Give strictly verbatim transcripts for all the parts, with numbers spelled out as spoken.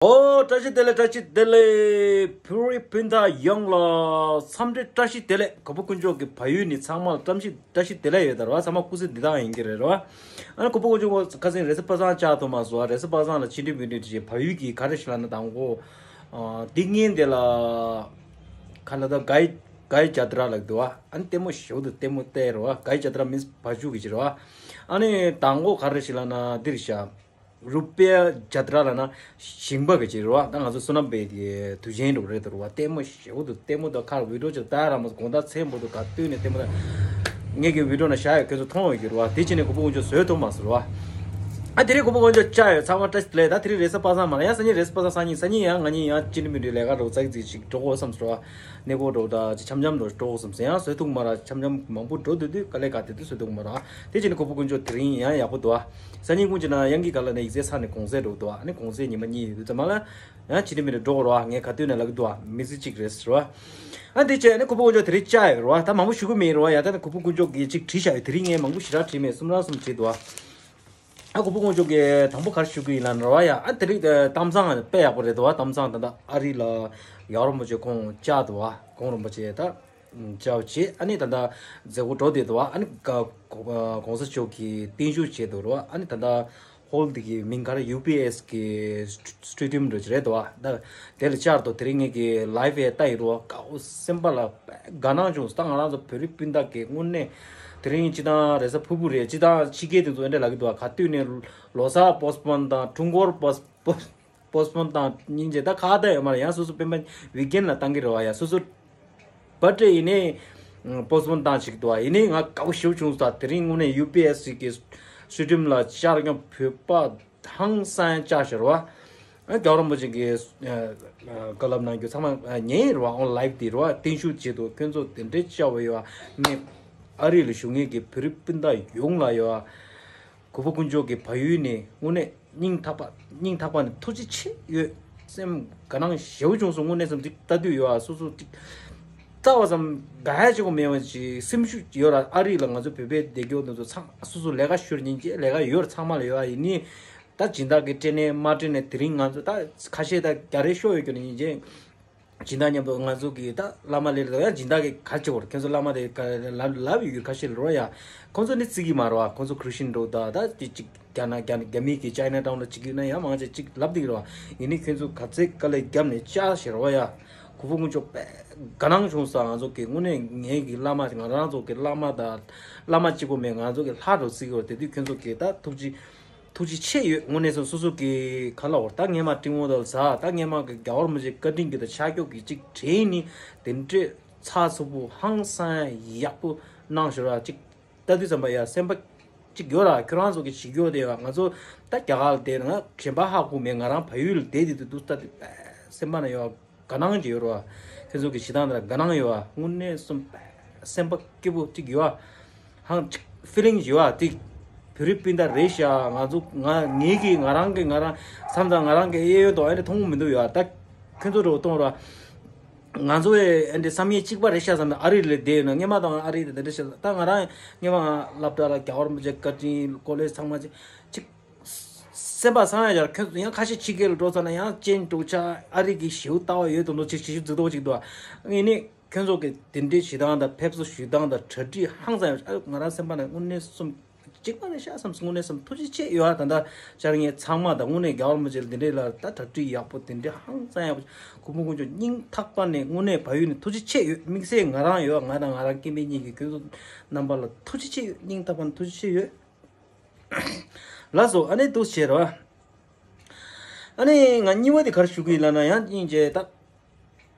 ཨོ། བཀྲ་ཤིས་བདེ་ལེགས། བཀྲ་ཤིས་བདེ་ལེགས། བོད་རིགས་སྤུན་ཟླ་ཡོངས་ལ་འཚམས་འདྲི་བཀྲ་ཤིས་བདེ་ལེགས། གོ་པ་དཀོན་མཆོག་གི་བལ་ཡུལ་ནས་ཚང་མ་ལ་བཀྲ་ཤིས་བཀྲ་ཤིས་བདེ་ལེགས་ཡོད་ད་རེད་བ། ཚང་མ་སྐུ་ཚེ་འདི་དག་ཡིན་གྱི་རེད་རེད་བ། ཨ་ནི་གོ་པ་དཀོན་མཆོག་ཁ་སང་རེས་གཟའ་པ་སངས་བཅར་ཐུབ་མ་སོང་། རེས་གཟའ་པ་སངས་ལ་ཕྱི་འབྲེལ་མི་འབྲེལ་བྱས། བལ་ཡུལ་གྱི་ག་རེ་ཞིག་ལབ་ན། དང་པོ་ཨ་ཏིང་ངེ་འདི་ལ་ག་ལ་ད་གའི་གའི་ཇ་ཏ་ར་ལབ་འདུག་བ། ཨ་ནི་ལྟད་མོ་ཞེ་པོ་འདུག་ལྟད་མོ་བལྟས་རེད་བ། གའི་ཇ་ཏ་ར་མིན་བ་ཕྱུགས་ཀྱི་ཅི་རེད་བ། ཨ་ནི་དང་པོ་ག་རེ་ཞིག་ལབ་ན་འདིར་ཤ་རུ་པེ་ཇ་ཏ་ར་ལབ་ན་ཞིང་པ་གི་ཅིག་རེད་བ། ད་ང་ཚོ་བསོད་ནམས་པའི་གི་དུས་ཆེན་འགྲོ་རེད་འདུག་རེད་བ། ལྟད་མོ་ཞེ་པོ་འདུག་ལྟད་མོ་དང་ཁར་བི་ཌིའོ་ཅིག་ལྟ་ར་མ་དགོང་དག་མཚན་པོ་འདུག་ག་བཏུས་ནས་ལྟད་མོ་ད་ངེད་ཀྱི་བི་ཌིའོ་ནང་བཞག་ཡོད། ཁྱོད་ཚོ་མཐོང་ཡོད་ཀྱི་རེད་བ། དེ་ཕྱིན་ནས་གོ་པ་དཀོན་མཆོག་བཟོས་ཐུབ་མ་སོང་རེད་བ། ཨ་དེ་རིང་གོ་པ་དཀོན་མཆོག་བཅར་ཡོད། ཚང་མ་བཀྲ་ཤིས་བདེ་ལེགས། ད་དེ་རིང་རེས་གཟའ་པ་སངས་མ་རེད། ཡང་སང་ཉིན་རེས་གཟའ་པ་སངས། སང་ཉིན་སང་ཉིན་ཡང་ང་གཉིས་ཡང་ཅི་འདྲ་མི་འདྲ་ལས་ཀ་འགྲོ་ཙག་ཙིག་ཅིག་འགྲོ་དགོས་བསམ་སོང་རེད་བ། གནས་སྐོར་འགྲོ་ད་ཅིག་འཆམ་འཆམ་འགྲོ་འགྲོ་དགོས་བསམ་སོང་། ཡང་བཟོས་ཐུབ་མ་རེད། འཆམ་འཆམ་མང་པོ་འགྲོ་སྡོད་དུས་དཀའ་ལས་ཁག་དེ་དུས་བཟོས་ཐུབ་མ་རེད། དེ་བྱས་ནས་གོ་པ་དཀོན་མཆོག་དེ་རིང་ཡང་ཡག་པོ་འདུག་བ། སང་ཉིན་ཀུན་གྱི་ནང་ཡང་གི་ག་ལ་ནས་ཡིག་ཚད་ཚར་ནས་གུང་སེང་འགྲོ་འདུག་ཨ་ནི་གུང་སེང་ཉི་མ་གཉིས་ཡོད་དུས་ཙམ་པ་ལ་ཡང་ཅི་འདྲ་མི་འདྲ་འགྲོ་དགོས་རེད་བ། ངས་ག་དུས་ནས་ལབ་ཀྱི་འདུག་བ། མི་ཚེ་གཅིག་རེད་ཟེར་བ། ཨ་དེ་བྱས་ནས་གོ་པ་དཀོན་མཆོག་དེ་རིང་བཅར་ཡོད་རེད་བ། ད་མང་པོ་ཞུ་གི་མེད་རེད་བ། ཡ་ད་ནི་གོ་པ་དཀོན་མཆོག་གིས་ཅིག་བྲིས་བཞག་ཡོད། དེ་རིང་ངས་མང་པོ་ཞེ་དྲག་བྲིས་མེད། གསུམ་རང་གསུམ་བྲིས་འདུག་བ། ཨ་གོ་པ་དཀོན་མཆོག་གིས་དང་པོ་ག་རེ་ཞུ་གི་ཡིན་ལབ་ན་རེད་བ། ཡ་ཨ་དེ་རིང་གཏམ་བཟང་དཔེ་ཡག་པོ་རེད་འདུག་བ། གཏམ་བཟང་ད་ལྟ་ཨ་རི་ལ་རྒྱལ་བ་རིན་པོ་ཆེ་ཁོང་བཅར་འདུག་བ། ཁོང་རིན་པོ་ཆེ་ད་བཅར་བ་བྱས། ཨ་ནི་ད་ལྟ་མཛད་སྒོ་འགྲོ་བསྡད་འདུག་བ། ཨ་ནི་ག་གོང་ས་མཆོག་གིས་བརྟན་བཞུགས་བྱས་འདུག་རེད་བ། ཨ་ནི་ད་ལྟ་ཧོལ་འདི་གི་མིང་ག་རེ་ཡུ་བི་ཨེ་སི་གི་སི་ཊེ་ཌི་ཡམ་འདྲ་ཅིག་རེད་འདུག་བ། ད་དེ་ལ་བཅར་འདུག་དེ་རིང་ངེད་ཀྱི་ལའེབ་ཡང་ལྟ་ཡི་རེད་བ། དགའ་བོ་སེམས་པ་ལ་དགའ་སྣང་བྱུང་སོང་། ད་ང་རང་ཚོ་བོད་རིགས་སྤུན་ཟླ་གི་དངོས་གནས་དེ་རིང་སྤྱིར་བཏང་རེས་གཟའ་ཕུར་བུ་རེད། སྤྱིར་བཏང་ཕྱི་རྒྱལ་དེ་ཚོ་ཨེ་འདྲ་ལབ་ཀྱི་འདུག་བ། ག་དུས་ནས་ལོ་གསར་པོ་སི་པོན་དང་ཀྲུང་གོར་པོ་སི་པོ་སི་པོན་དང་སྙིང་རྗེ་ད་ཁ་བརྡ་ཡོད་མ་རེད། ཡང་སོ་སོ་སྤེན་པ་ཝིག་ཨེན་ལ་བཏང་གི་རེད་བ། ཡ་སོ་སོ་བར་ཌེ་ཡིན་ནའི་པོ་སི་པོན་བཏང་བྱེད་ཀྱི་འདུག་བ། ཡིན་ནའི་ང་དགའ་པོ་ཞེ་པོ་བྱུང་སོང་། དེ་རིང་དངོས་གནས་ཡུ་བི་ཨེ་སི་གི་སི་ཊེ་ཌི་ཡམ་ལ་བཅར་ཀྱང་བོད་པ་ཧང་སང་བཅར་ཤར་བ། རྒྱལ་བ་རིན་པོ་ཆེ་གི་བཀའ་སློབ་གནང་རྒྱུ་ཚང་མ་ཉན་རེད་བ། ཨོན་ལའེབ་དེ་རེད་བ། བརྟན་བཞུགས་བྱེད་དུ་ཁྱོད་ཚོ་དེ་འདྲའི་བཅར་བ་ཡོད་བ། ངས་ཨ་རི་ལ་བཞུགས་མཁན་གྱི་བོད་རིགས་སྤུན་ཟླ་ཡོངས་ལ་ཡོད་བ། གུས་པ་དཀོན་མཆོག་གི་བལ་ཡུལ་ནས་དངོས་གནས་སྙིང་ཐག་པ་སྙིང་ཐག་པ་ནས་ཐུགས་རྗེ་ཆེ་ཡོད། སེམས་དགའ་སྣང་ཞེ་པོ་བྱུང་སོང་། དངོས་གནས་སེམས་ཅིག་ལྟ་དུས་ཡོད་ཨ། སོ་སོ་ཅིག་རྩ་བ་ཙམ་དགའ་ཡ་ཅིག་གོ་མེད་པ་ཅིག་སེམས་ཤུགས་ཡོད་ར། ཨ་རི་ལ་ང་ཚོ་བོད་པའི་སྡེ་སྐྱོ་དེ་ཚོ་ཚང་སོ་སོ་ལས་ཀ་ཤོར་ཉིན་ཅིག་ལས་ཀ་ཡོད་ར་ཚང་མ་ལ་ཡོད་ཨ། ཡིན་ནི་ད་སྦྱིན་བདག་གི་སྤྲད་ནས་མ་སྤྲད་ནས་དེ་རིང་ང་ཚོ་ད་ཁ་ཤས་ད་རྒྱ་རེ་ཤོར་ཡོད་ཀྱི་ནི་ཉིན་ཅིག་སྦྱིན་བདག་མཉམ་དུ་ང་ཚོ་གི་ད་བླ་མ་ལས་ལ་ཡང་སྦྱིན་བདག་གི་ག་ཅི་བོར་ཁྱོད་ཚོ་བླ་མ་དེ་ག་ལབ་ལབ་ཡོད་ཁ་ཤས་ལ་རོ་ཡ། ཁོང་ཚོ་ནི་བརྩི་གི་མ་རོ། ཁོང་ཚོ་ཁྲི་སྟེན་འགྲོ་ད་ད་ཅི་ཅིག་རྒྱ་ན་རྒྱ་རྒྱ་མི་གི་ཅའི་ན་ཊའུན་ལ་ཅིག་ཡོད་ན་ཡང་མང་ཆེ་ཅིག་ལབ་དེ་རོ། ཡིན་ནི་ཁྱོད་ཚོ་ག་ཚད་དཀའ་ལས་བརྒྱབ་ནས་བཅར་ཤེས་རོ་ཡ། གུས་པ་དཀོན་མཆོག་དཔེ་དགའ་སྣང་བྱུང་ས། ང་ཚོ་གི་དངོས་གནས་ངའི་གི་བླ་མ་ང་རང་ཚོ་གི་བླ་མ་ད་བླ་མ་གཅིག་པོ་མེད། ང་ཚོ་གི་ལྷ་རུ་བརྩི་གི་རོ། དེ་དུས་ཁྱོད་ཚོ་གི་ད་ཐུགས་རྗེ་ཐུགས་རྗེ་ཆེ་ཡོད། དངོས་གནས་སོ་སོ་སོ་གི་ག་ལ་བར་ད་ངས་མ་སྤྲིན་འོ་ད་ཟ་ད་ངས་མ་གི་རྒྱལ་བ་རིན་པོ་ཆེ་བཀའ་དྲིན་གྱི་ད་ཆ་སྐྱོག་གི་ཅིག་དྲན་ནི་དེ་འདྲས་ཚགས་ཚུད་པོ་ཧང་སང་ཡག་པོ་གནང་ཞོར་ར་ཅིག་ལྟ་དུས་ཙམ་པ་ཡ་སེམས་པ་ཅིག་ཡོད་ར། ཁྱོད་རང་ཚོ་གི་ཞིག་ཡོད་དེ་ཡ་ང་ཚོ་ད་རྒྱ་གར་ལ་བསྡད་ན་གཞན་པ་ཧ་གོ་མེད། ང་རང་བལ་ཡུལ་ལ་བསྡད་དེ་དུས་ད་དེ་སེམས་པ་ན་ཡོད། དགའ་སྣང་ཅིག་ཡོད་རེད་བ། ཁྱོད་ཚོ་གི་བྱེད་སྟངས་དེ་ལ་དགའ་སྣང་ཡོད་བ། དངོས་གནས་སེམས་སེམས་པ་སྐྱིད་པོ་ཅིག་ཡོད་བ། ཧང་ཅིག་ཕི་ལིང་ཡོད་བ། ཅིག་བོད་རིགས་སྤུན་ཟླ་རེད་ཤག་ང་ཚོ་ང་ངེད་ཀྱིས་ང་རང་གི་ང་རང་བསམ་ཙང་ང་རང་གི་གཡས་གཡོན་དུ་ཨེ་འདྲ་མཐོང་གི་མི་འདུག་ཡོད་བ། ད་ཁྱོད་ཚོ་རོགས་གཏོང་རོགས། ང་ཚོ་ཨེ་འདྲ་བསམ་ཡས་གཅིག་པ་རེད་ཤག་བསམ་ནས་ཨ་རི་ལ་བསྡད་ཡོད་ན་སྔས་མ་དང་ཨ་རི་དེ་འདྲ་ཤག་ད་ང་རང་སྔས་མ་ང་སློབ་གྲྭ་ལ་རྒྱལ་བ་རིན་པོ་ཆེ་བཀའ་དྲིན་ཀོ་ལེ་ཇི་ཚང་མ་ཅིག་ཅིག་སེམས་པ་སངས་ཡ་ཡར་ཁྱོད་ཚོ་ཡང་ཁ་ཤས་ཕྱི་རྒྱལ་ལ་འགྲོ་ཚར་ན་ཡང་ཅན་འགྲོ་ཆ་ཨ་རི་གི་ཞེའུ་ལྟ་བ་ཡོད་དོ་འདུག་ཅིག་ཞེ་ཞུ་འཛུགས་ཏོག་ཅིག་འདུག་ངས་ནི་ཁྱོད་ཚོ་གི་དེ་འདྲའི་བྱེད་སྟངས་དང་ཕེབས་བསུ་ཞུ་སྟངས་དང་གྲ་སྒྲིག་ཧང་སང་ཡོད། ཨ་ང་རང་སེམས་པ་ནས་དངོས་གནས་སུམ་གཅིག་པ་རེད་ཤག་བསམ་སོང་། དངོས་གནས་སུམ་ཐུགས་རྗེ་ཆེ་ཡོད་ཨ། ད་ལྟ་བཅར་མཁན་ཚང་མ་དང་དངོས་གནས་རྒྱལ་བ་རིན་པོ་ཆེ་ལ་འདི་འདྲའི་ལ་ད་གྲ་སྒྲིག་ཡག་པོ་དེ་འདྲའི་ཧང་སང་ཡག་པོ་སྐུ་ཕུང་དཀོན་མཆོག་སྙིང་ཐག་པ་ནས་དངོས་གནས་བལ་ཡུལ་ནས་ཐུགས་རྗེ་ཆེ་ཡོད། དམིགས་བསལ་ང་རང་ཡོད་ང་དང་ང་རང་སྐྱེ་དམན་གཉིས་ཀྱི་ཁྱོད་ཚོ་རྣམ་པ་ལ་ཐུགས་རྗེ་ཆེ་ཡོད། སྙིང་ཐག་པ་ནས་ཐུགས་རྗེ་ཆེ་ཡོད། ལགས་སོ། ཨ་ནི་འདུག་བྱས་རོ། ཨ་ནི་ང་གཉིས་པ་དེ་ག་རེ་ཞུ་གི་ཡིན་ལབ་ན་ཡང་སྙིང་རྗེ་ད།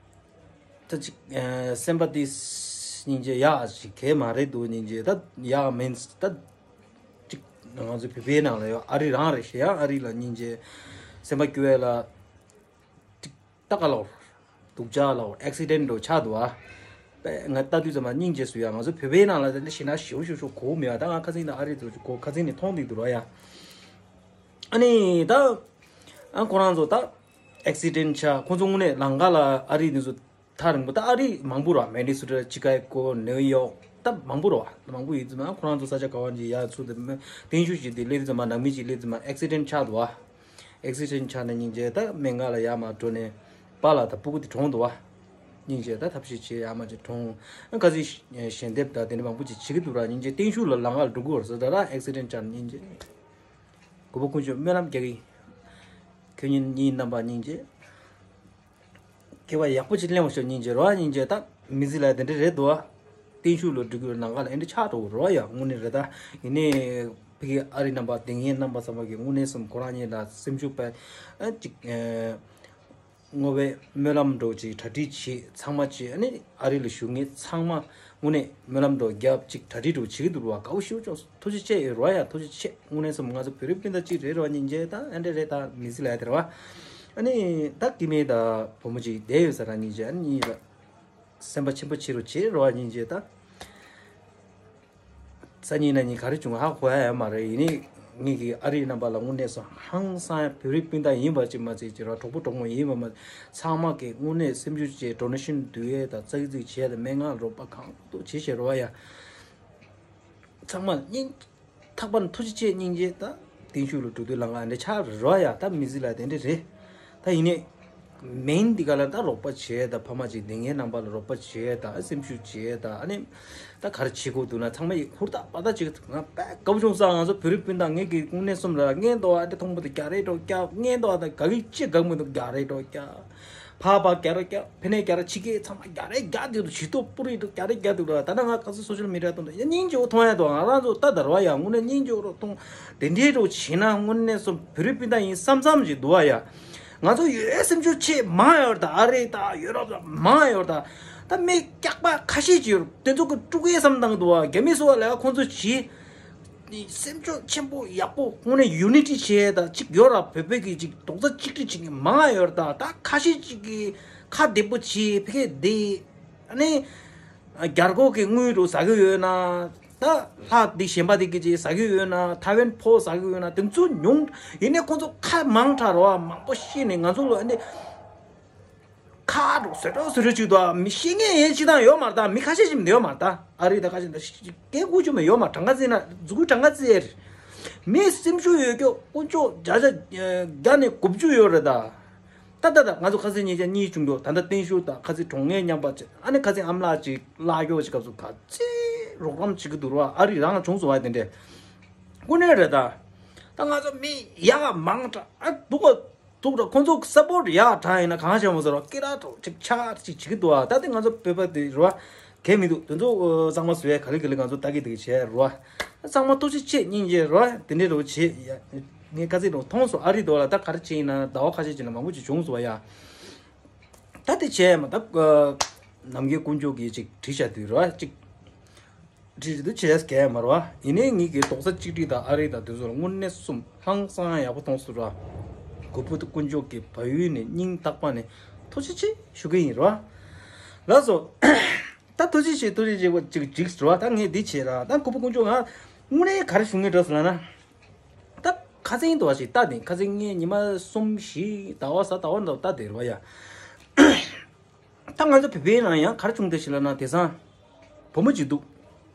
ད་ཅིག་ཨ་སེམས་པ་དེ་སྙིང་རྗེ་ཡག་ཅིག་གས་མ་རེད་འདུག་སྙིང་རྗེ་ད་ཡག་མིན་ད་ཅིག་ང་ཚོ་བོད་པའི་ནང་ལ་ཡོད་ཨ་རི་རང་རེད་ཤག་ཡང་ཨ་རི་ལ་སྙིང་རྗེ་སེམས་པ་སྐྱོ་བས་ལ་ཅིག་ད་ག་ལོར་སྡུག་ཅག་ལོར་ཨེག་སི་ཌེན་ཊི་འགྲོ་ཆགས་འདུག་ཨ། པས་ང་ལྟ་དུས་ཙམ་པ་སྙིང་རྗེ་སུ་ཡ། ང་ཚོ་བོད་པའི་ནང་ལ་དེ་འདྲ་ཞེ་ན་ཞེ་པོ་ཞེ་པོ་ཞེ་པོ་གོ་མེད་པ། ད་ང་ཁ་སང་ནས་ཨ་རི་ཚོ་གོ་ཁ་སང་ནས་མཐོང་བསྡད་འདུག་ར་ཡ། ཨ་ནི་ད་ཨ་ཁོ་རང་ཚོ་ད་ཨེག་སི་ཌེན་ཊི་ཆགས་ཁོ་ཚོ་དངོས་གནས་ལམ་ཁ་ལ་ཨ་རི་འདི་ཚོ་ཐག་རིང་པོ་ད་ཨ་རི་མང་པོ་ར་མེ་ནི་སོ་ཊ་ཅི་ཀ་གོ་ནིའུ་ཡོག་ད་མང་པོ་ར་མང་པོ་ཡོད་ཙམ་ཨ་ཁོ་རང་ཚོ་ས་ཆ་ག་བ་ཅིག་ཡ་ཚུར་དེ་བརྟན་བཞུགས་ཅིག་དེ་སླེབས་ཙམ་པ་ནང་མི་ཅིག་སླེབས་ཙམ་པ་ཨེག་སི་ཌེན་ཊི་ཆགས་འདུག་ཨ། ཨེག་སི་ཌེན་ཊི་ཆགས་ནས་སྙིང་རྗེ། ད་སྨན་ཁང་ལ་ཡར་མར་འགྲོ་ནས་པཱ་ལགས་དང་སྤུ་གུ་དེ་གྲོངས་འདུག་བ། སྙིང་རྗེ། ད་ཐབས་ཤེས་བྱས་ཡར་མར་ཅིག་གྲོངས། ཨ་ཁ་སང་ཞལ་འདེབས་དང་དེ་འདྲ་མང་པོ་ཅིག་བྱེད་ཀྱི་འདུག་ར། སྙིང་རྗེ་བརྟན་བཞུགས་ལ་ལམ་ཁ་ལ་འགྲོ་གི་ཡོད་རེད་ཟེར། ད་ར་ཨེག་སི་ཌེན་ཊི་ཆགས་ནས་སྙིང་རྗེ། གུས་པ་དཀོན་མཆོག་སྨོན་ལམ་རྒྱག་གི་ཡིན། ཁྱོད་གཉིས་གཉིས་རྣམ་པ་སྙིང་རྗེ། སྐྱེ་བ་ཡག་པོ་ཅིག་གླེང་བ་ཤོག་སྙིང་རྗེ་རོ། སྙིང་རྗེ། ད་མི་ཚེ་ལ་དེ་འདྲ་རེད་འདུག་ཨ། བརྟན་བཞུགས་ལ་འགྲོ་གི་ཡོད། ལམ་ཁ་ལ་ཨེ་འདྲ་ཆགས་འགྲོ་གི་རོ་ཡ། དངོས་གནས་རེད། ད་ཡིན་ནའི་ཕ་གི་ཨ་རི་རྣམ་པ་དེ་ངའི་རྣམ་པ་ཚང་མ་གི་དངོས་གནས་སེམས་ཁོ་རང་གཉིས་ལ་སེམས་ཤུགས་སྤར་ཨ་ཅིག་ཨ་བསྔོ་བའི་སྨོན་ལམ་འདྲ་ཅིག་གྲ་སྒྲིག་བྱེད། ཚང་མ་བྱེད། ཨ་ནི་ཨ་རི་ལ་བཞུགས་མཁན་ཚང་མ་དངོས་གནས་སྨོན་ལམ་འདྲ་རྒྱབ་ཅིག་གྲ་སྒྲིག་འདྲ་བྱེད་ཀྱི་འདུག་ར། དགའ་བོ་ཞེ་པོ་ཅིག་ཐུགས་རྗེ་ཆེ་ཡོད་རོ་ཡ། ཐུགས་རྗེ་ཆེ། དངོས་གནས་སེམས། ང་ཚོ་བོད་རིགས་སྤུན་ཟླ་གཅིག་རེད་རོ། སྙིང་རྗེ། ད་ཨ་འདྲ་རེད། ད་མི་ཚེ་ལ་ཡ་དེ་རོ། ཨ་ནི་ད་སྐྱེ་དམན་དང་བུ་མོ་གཅིག་བསྡད་ཡོད་ས་ར། སྙིང་རྗེ། ཨ་ནི་སེམས་པ་ཆེན་པོ་བྱེད་རོགས་བྱེད་རོགས། སྙིང་རྗེ། ད་སང་ཉིན་གནངས་ཉིན་ག་རེ་བྱུང་ཧ་གོ་ཡ་ཡོད་མ་རེད། ཡིན་ནའི་ངེད་ཀྱི་ཨ་རིའི་རྣམ་པ་ལ་དངོས་གནས་སུ་ཧང་སང་ཡ་བོད་རིགས་སྤུན་ཟླ་ཡིན་པ་ཅིག་མ་ཚད་ཅིག་ར། གྲོགས་པོ་གྲོགས་མོ་ཡིན་པ་མ་ཚང་མ་གི་དངོས་གནས་སེམས་ཤུགས་བྱས། ཌོ་ནེ་ཤན་བསྡུ་ཡས་དང་ཙག་ཙིག་བྱས་དང་། སྨན་ཁང་རོགས་པ་གང་ཐུབ་བྱེད་བྱེད་རོགས་ཡ། ཚང་མ་སྙིང་ཐག་པ་ནས་ཐུགས་རྗེ་ཆེ། སྙིང་རྗེ། ད་བརྟན་བཞུགས་ལ་འགྲོ་དུས་ལམ་ཁ་འདྲ་ཆགས་རེད་རོ་ཡ། ད་མི་ཚེ་ལ་དེ་འདྲ་རེད། ད་ཡིན་ནའི་མེན་འདི་ག་ལ་ད་རོགས་པ་བྱས་དང་། ཕ་མ་ཅིག་བསྡད་མཁན་རྣམ་པ་ལ་རོགས་པ་བྱས་དང་། སེམས་ཤུགས་བྱས་དང་། ཨ་ནི་ད་ག་རེ་བྱེད་དགོས་འདུག་ན་ཚང་མ་ཡིས་ཧུར་ཐག་པ་ཐག་བྱེད། ང་དཔེ་དགའ་པོ་བྱུང་སོང་། ང་ཚོ་བོད་རིགས་སྤུན་ཟླ་ངེད་ཀྱི་དངོས་གནས་སེམས་ལ་སྔས་མདོག་ཨ་འདྲ་མཐོང་པ་དང་རྒྱ་རེ་འདྲ་རྒྱ། སྔས་མདོག་ཨ་ད་དགའ་གི་ཅི་དགའ་མི་འདུག་རྒྱ་རེ་འདྲ་རྒྱ། ཕ་ཕ་རྒྱ་རེ་རྒྱ། ཕ་ནས་རྒྱ་རེ། ཕྱི་སྐད་ཚང་མ་རྒྱ་རེ་རྒྱ་འདུག་ཕྱི་ཏོག་པུ་རི་འདུག་རྒྱ་རེ་རྒྱ་འདུག་ད་ནི་ང་ཁ་སང་སོ་ཤལ་མི་ཌི་ཡ་ཐོག་ནས་ཡ་སྙིང་རྗེ་བོ་མཐོང་ཡ་འདུག་ང་རང་ཚོ་ད་དར་བ་ཡ་དངོས་གནས་སྙིང་རྗེ་བོ་མཐོང་། དེ་འདྲའི་རོགས་བྱེད་ན་དངོས་གནས་སུ་བོད་རིགས་སྤུན་ཟླ་ཡིན་བསམ་བསམ་ཞིག་འདུག་བ་ཡ། ང་ཚོ་ཡུ་ཨེས་སེམས་ཤུགས་ཆེ་མང་ཡོད་རེད་ད། ཨ་རི་ད་ཡུ་རོབ་ད་མང་ཡོད་རེད་ད། ད་མི་སྐྱག་པ་ཁ་ཤས་ཅིག་ཡོད་རེད། དེ་ཚོ་གི་དཀྲུག་ཡས་བསམ་བཏང་འདུག་བ། རྒྱ་མི་སོགས་ལ་ཁོང་ཚོ་བྱེད། སེམས་ཤུགས་ཆེན་པོ་ཡག་པོ་དངོས་གནས་ཡུ་ནི་ཊི་བྱས་དང་ཅིག་ཡོད་ར། བོད་པའི་གི་ཅིག་རྡོག་རྩ་གཅིག་སྒྲིལ་བྱེད་མཁན་མང་ཡོད་ར། ད་ད་ཁ་ཤས་ཅིག་གིས་ཁ་བདེ་པོ་བྱེད། ཕ་གི་བདེ། ཨ་ནི་རྒྱ་རྒོག་གི་དངུལ་རུ་ཟ་གི་ཡོད་ན། ད་ལྷ་འདི་གཞན་པ་འདི་གི་ཅིག་ཟ་གི་ཡོད་ན། ཐའེ་ཝན་ཕོ་ཟ་གི་ཡོད་ན། དེ་ཚོ་ཉུང་། ཡིན་ནའི་ཁོང་ཚོ་ཁ་མང་དྲགས་ར་བ། མང་པོ་བཤད་ནས་ང་ཚོ་ལ་ཨ་ནི། ཁ་འགྲོ་བཟོད་འགྲོ་བཟོད་འགྲོ་ཅིག་འདུག་མི་ཤེས་མཁན་ཡན་ཅིག་དང་ཡོད་མ་རེད་ད། མི་ཁ་ཤས་ཤིག་ཡོད་མ་རེད་ད། ཨ་རི་ད་ཁ་ཤས་ད་སྐད་ཀུ་ཅོ་མི་ཡོད་མ། གྲངས་ཀ་བརྩིས་ན་མཛུ་གུ་གྲངས་ཀ་བརྩི་ཡས་རེད། མི་སེམས་ཤུགས་ཡོད་ཀྱོག་ཀུན་ཅོག་བརྒྱ་ཆ་བརྒྱ་ནས་དགུ་བཅུ་ཡོད་རེད་ད། ད་ད་ད་ང་ཚོ་ཁ་སང་ཉེ་ཆར་གཉིས་བྱུང་ཀྱོག་ད་ལྟ་བརྟན་བཞུགས་དང་ཁ་སང་གྲོངས་མཁན་མཉམ་པ་བྱས། ཨ་ནི་ཁ་སང་ཨ་མ་ལགས་ཅིག་བརླག་ཀྱོག་ཅིག་སྐབས་སུ་ག་ཚད་རོགས་རམ་བྱེད་ཀྱི་འདུག་ར། ཨ་རི་རང་བྱུང་སོང་བ་དེ་འདྲས་དངོས་གནས་རེད་ད། ད་ང་ཚོ་མི་ཡག་མང་དྲགས་ཨ་འདུག་ག་འདུག་ར། ཁོང་ཚོ་སཔོར་ཊི་ཡག་དྲགས་ཡིན་ན་གང་བྱས་མ་ཟེར་རོ། སྐད་གྲགས་ཐོག་ཅིག་ཆགས་ཅིག་བྱེད་ཀྱི་འདུག་ཨ། ད་དེ་ང་ཚོ་བོད་པ་དེ་རོ་གལ་མི་འདུག་དེ་ཚོ་གཙང་མ་བཟོ་ཡ་ག་ལེ་ག་ལེ་ང་ཚོ་ལྟ་གི་དེ་གི་བྱས་རོ། གཙང་མ་ཐུགས་རྗེ་ཆེ་སྙིང་རྗེ་རོ། དེ་འདྲའི་རོ་བྱེད་ཡ། ངས་ཁ་ཚིག་རོ་མཐོང་སོང་། ཨ་རི་འདུག་ལ་ད་ག་རེ་བྱས་ཡིན་ན་ཟླ་བ་ཁ་ཤས་ཅིག་ལ་མང་པོ་ཅིག་བྱུང་སོང་བ་ཡ། ད་དེ་བྱས་མ་ད་ནམ་མཁའི་དཀོན་མཆོག་གིས་ཅིག་བྲིས་བཞག་དུས་རོ་ཅིག་བྲིས་དུས་བྱས་གས་མ་རེད་བ། ཡིན་ནའི་ངེད་ཀྱི་རྡོག་རྩ་གཅིག་སྒྲིལ་དང་ཨ་རི་དང་དེ་ཚོ་ལ་དངོས་གནས་སུ་ཧང་སང་ཡག་པོ་མཐོང་སོང་ར། གུས་པ་དཀོན་མཆོག་གི་བལ་ཡུལ་ནས་སྙིང་ཐག་པ་ནས་ཐུགས་རྗེ་ཆེ་ཞུ་གི་ཡིན་ར། ལགས་སོ། ད་ཐུགས་རྗེ་ཆེ་ཐུགས་རྗེ་ཆེ་བ་ཅིག་ཅིག་ར། ད་ངས་འདི་བྱས་ར། ད་གུས་པ་དཀོན་མཆོག་ང་དངོས་གནས་ག་རེ་ཞུ་ངེས་འདྲ་སོང་ལབ་ན། ད་ཁ་སང་དུ་བ་ཞིག་ལྟ་དེ་ཁ་སང་ངས་ཉི་མ་གསུམ་བཞི་ཟླ་བ་གཟའ་ཟླ་བ་འདྲ་ལྟ་དེ་ར་བ་ཡ། ད་ང་ཚོ་བོད་པའི་ནང་ཡང་ག་རེ་བྱུང་འདུག་ཞེས་ལབ་ན། དེང་སང་བུ་མོ་ཅིག་འདུག་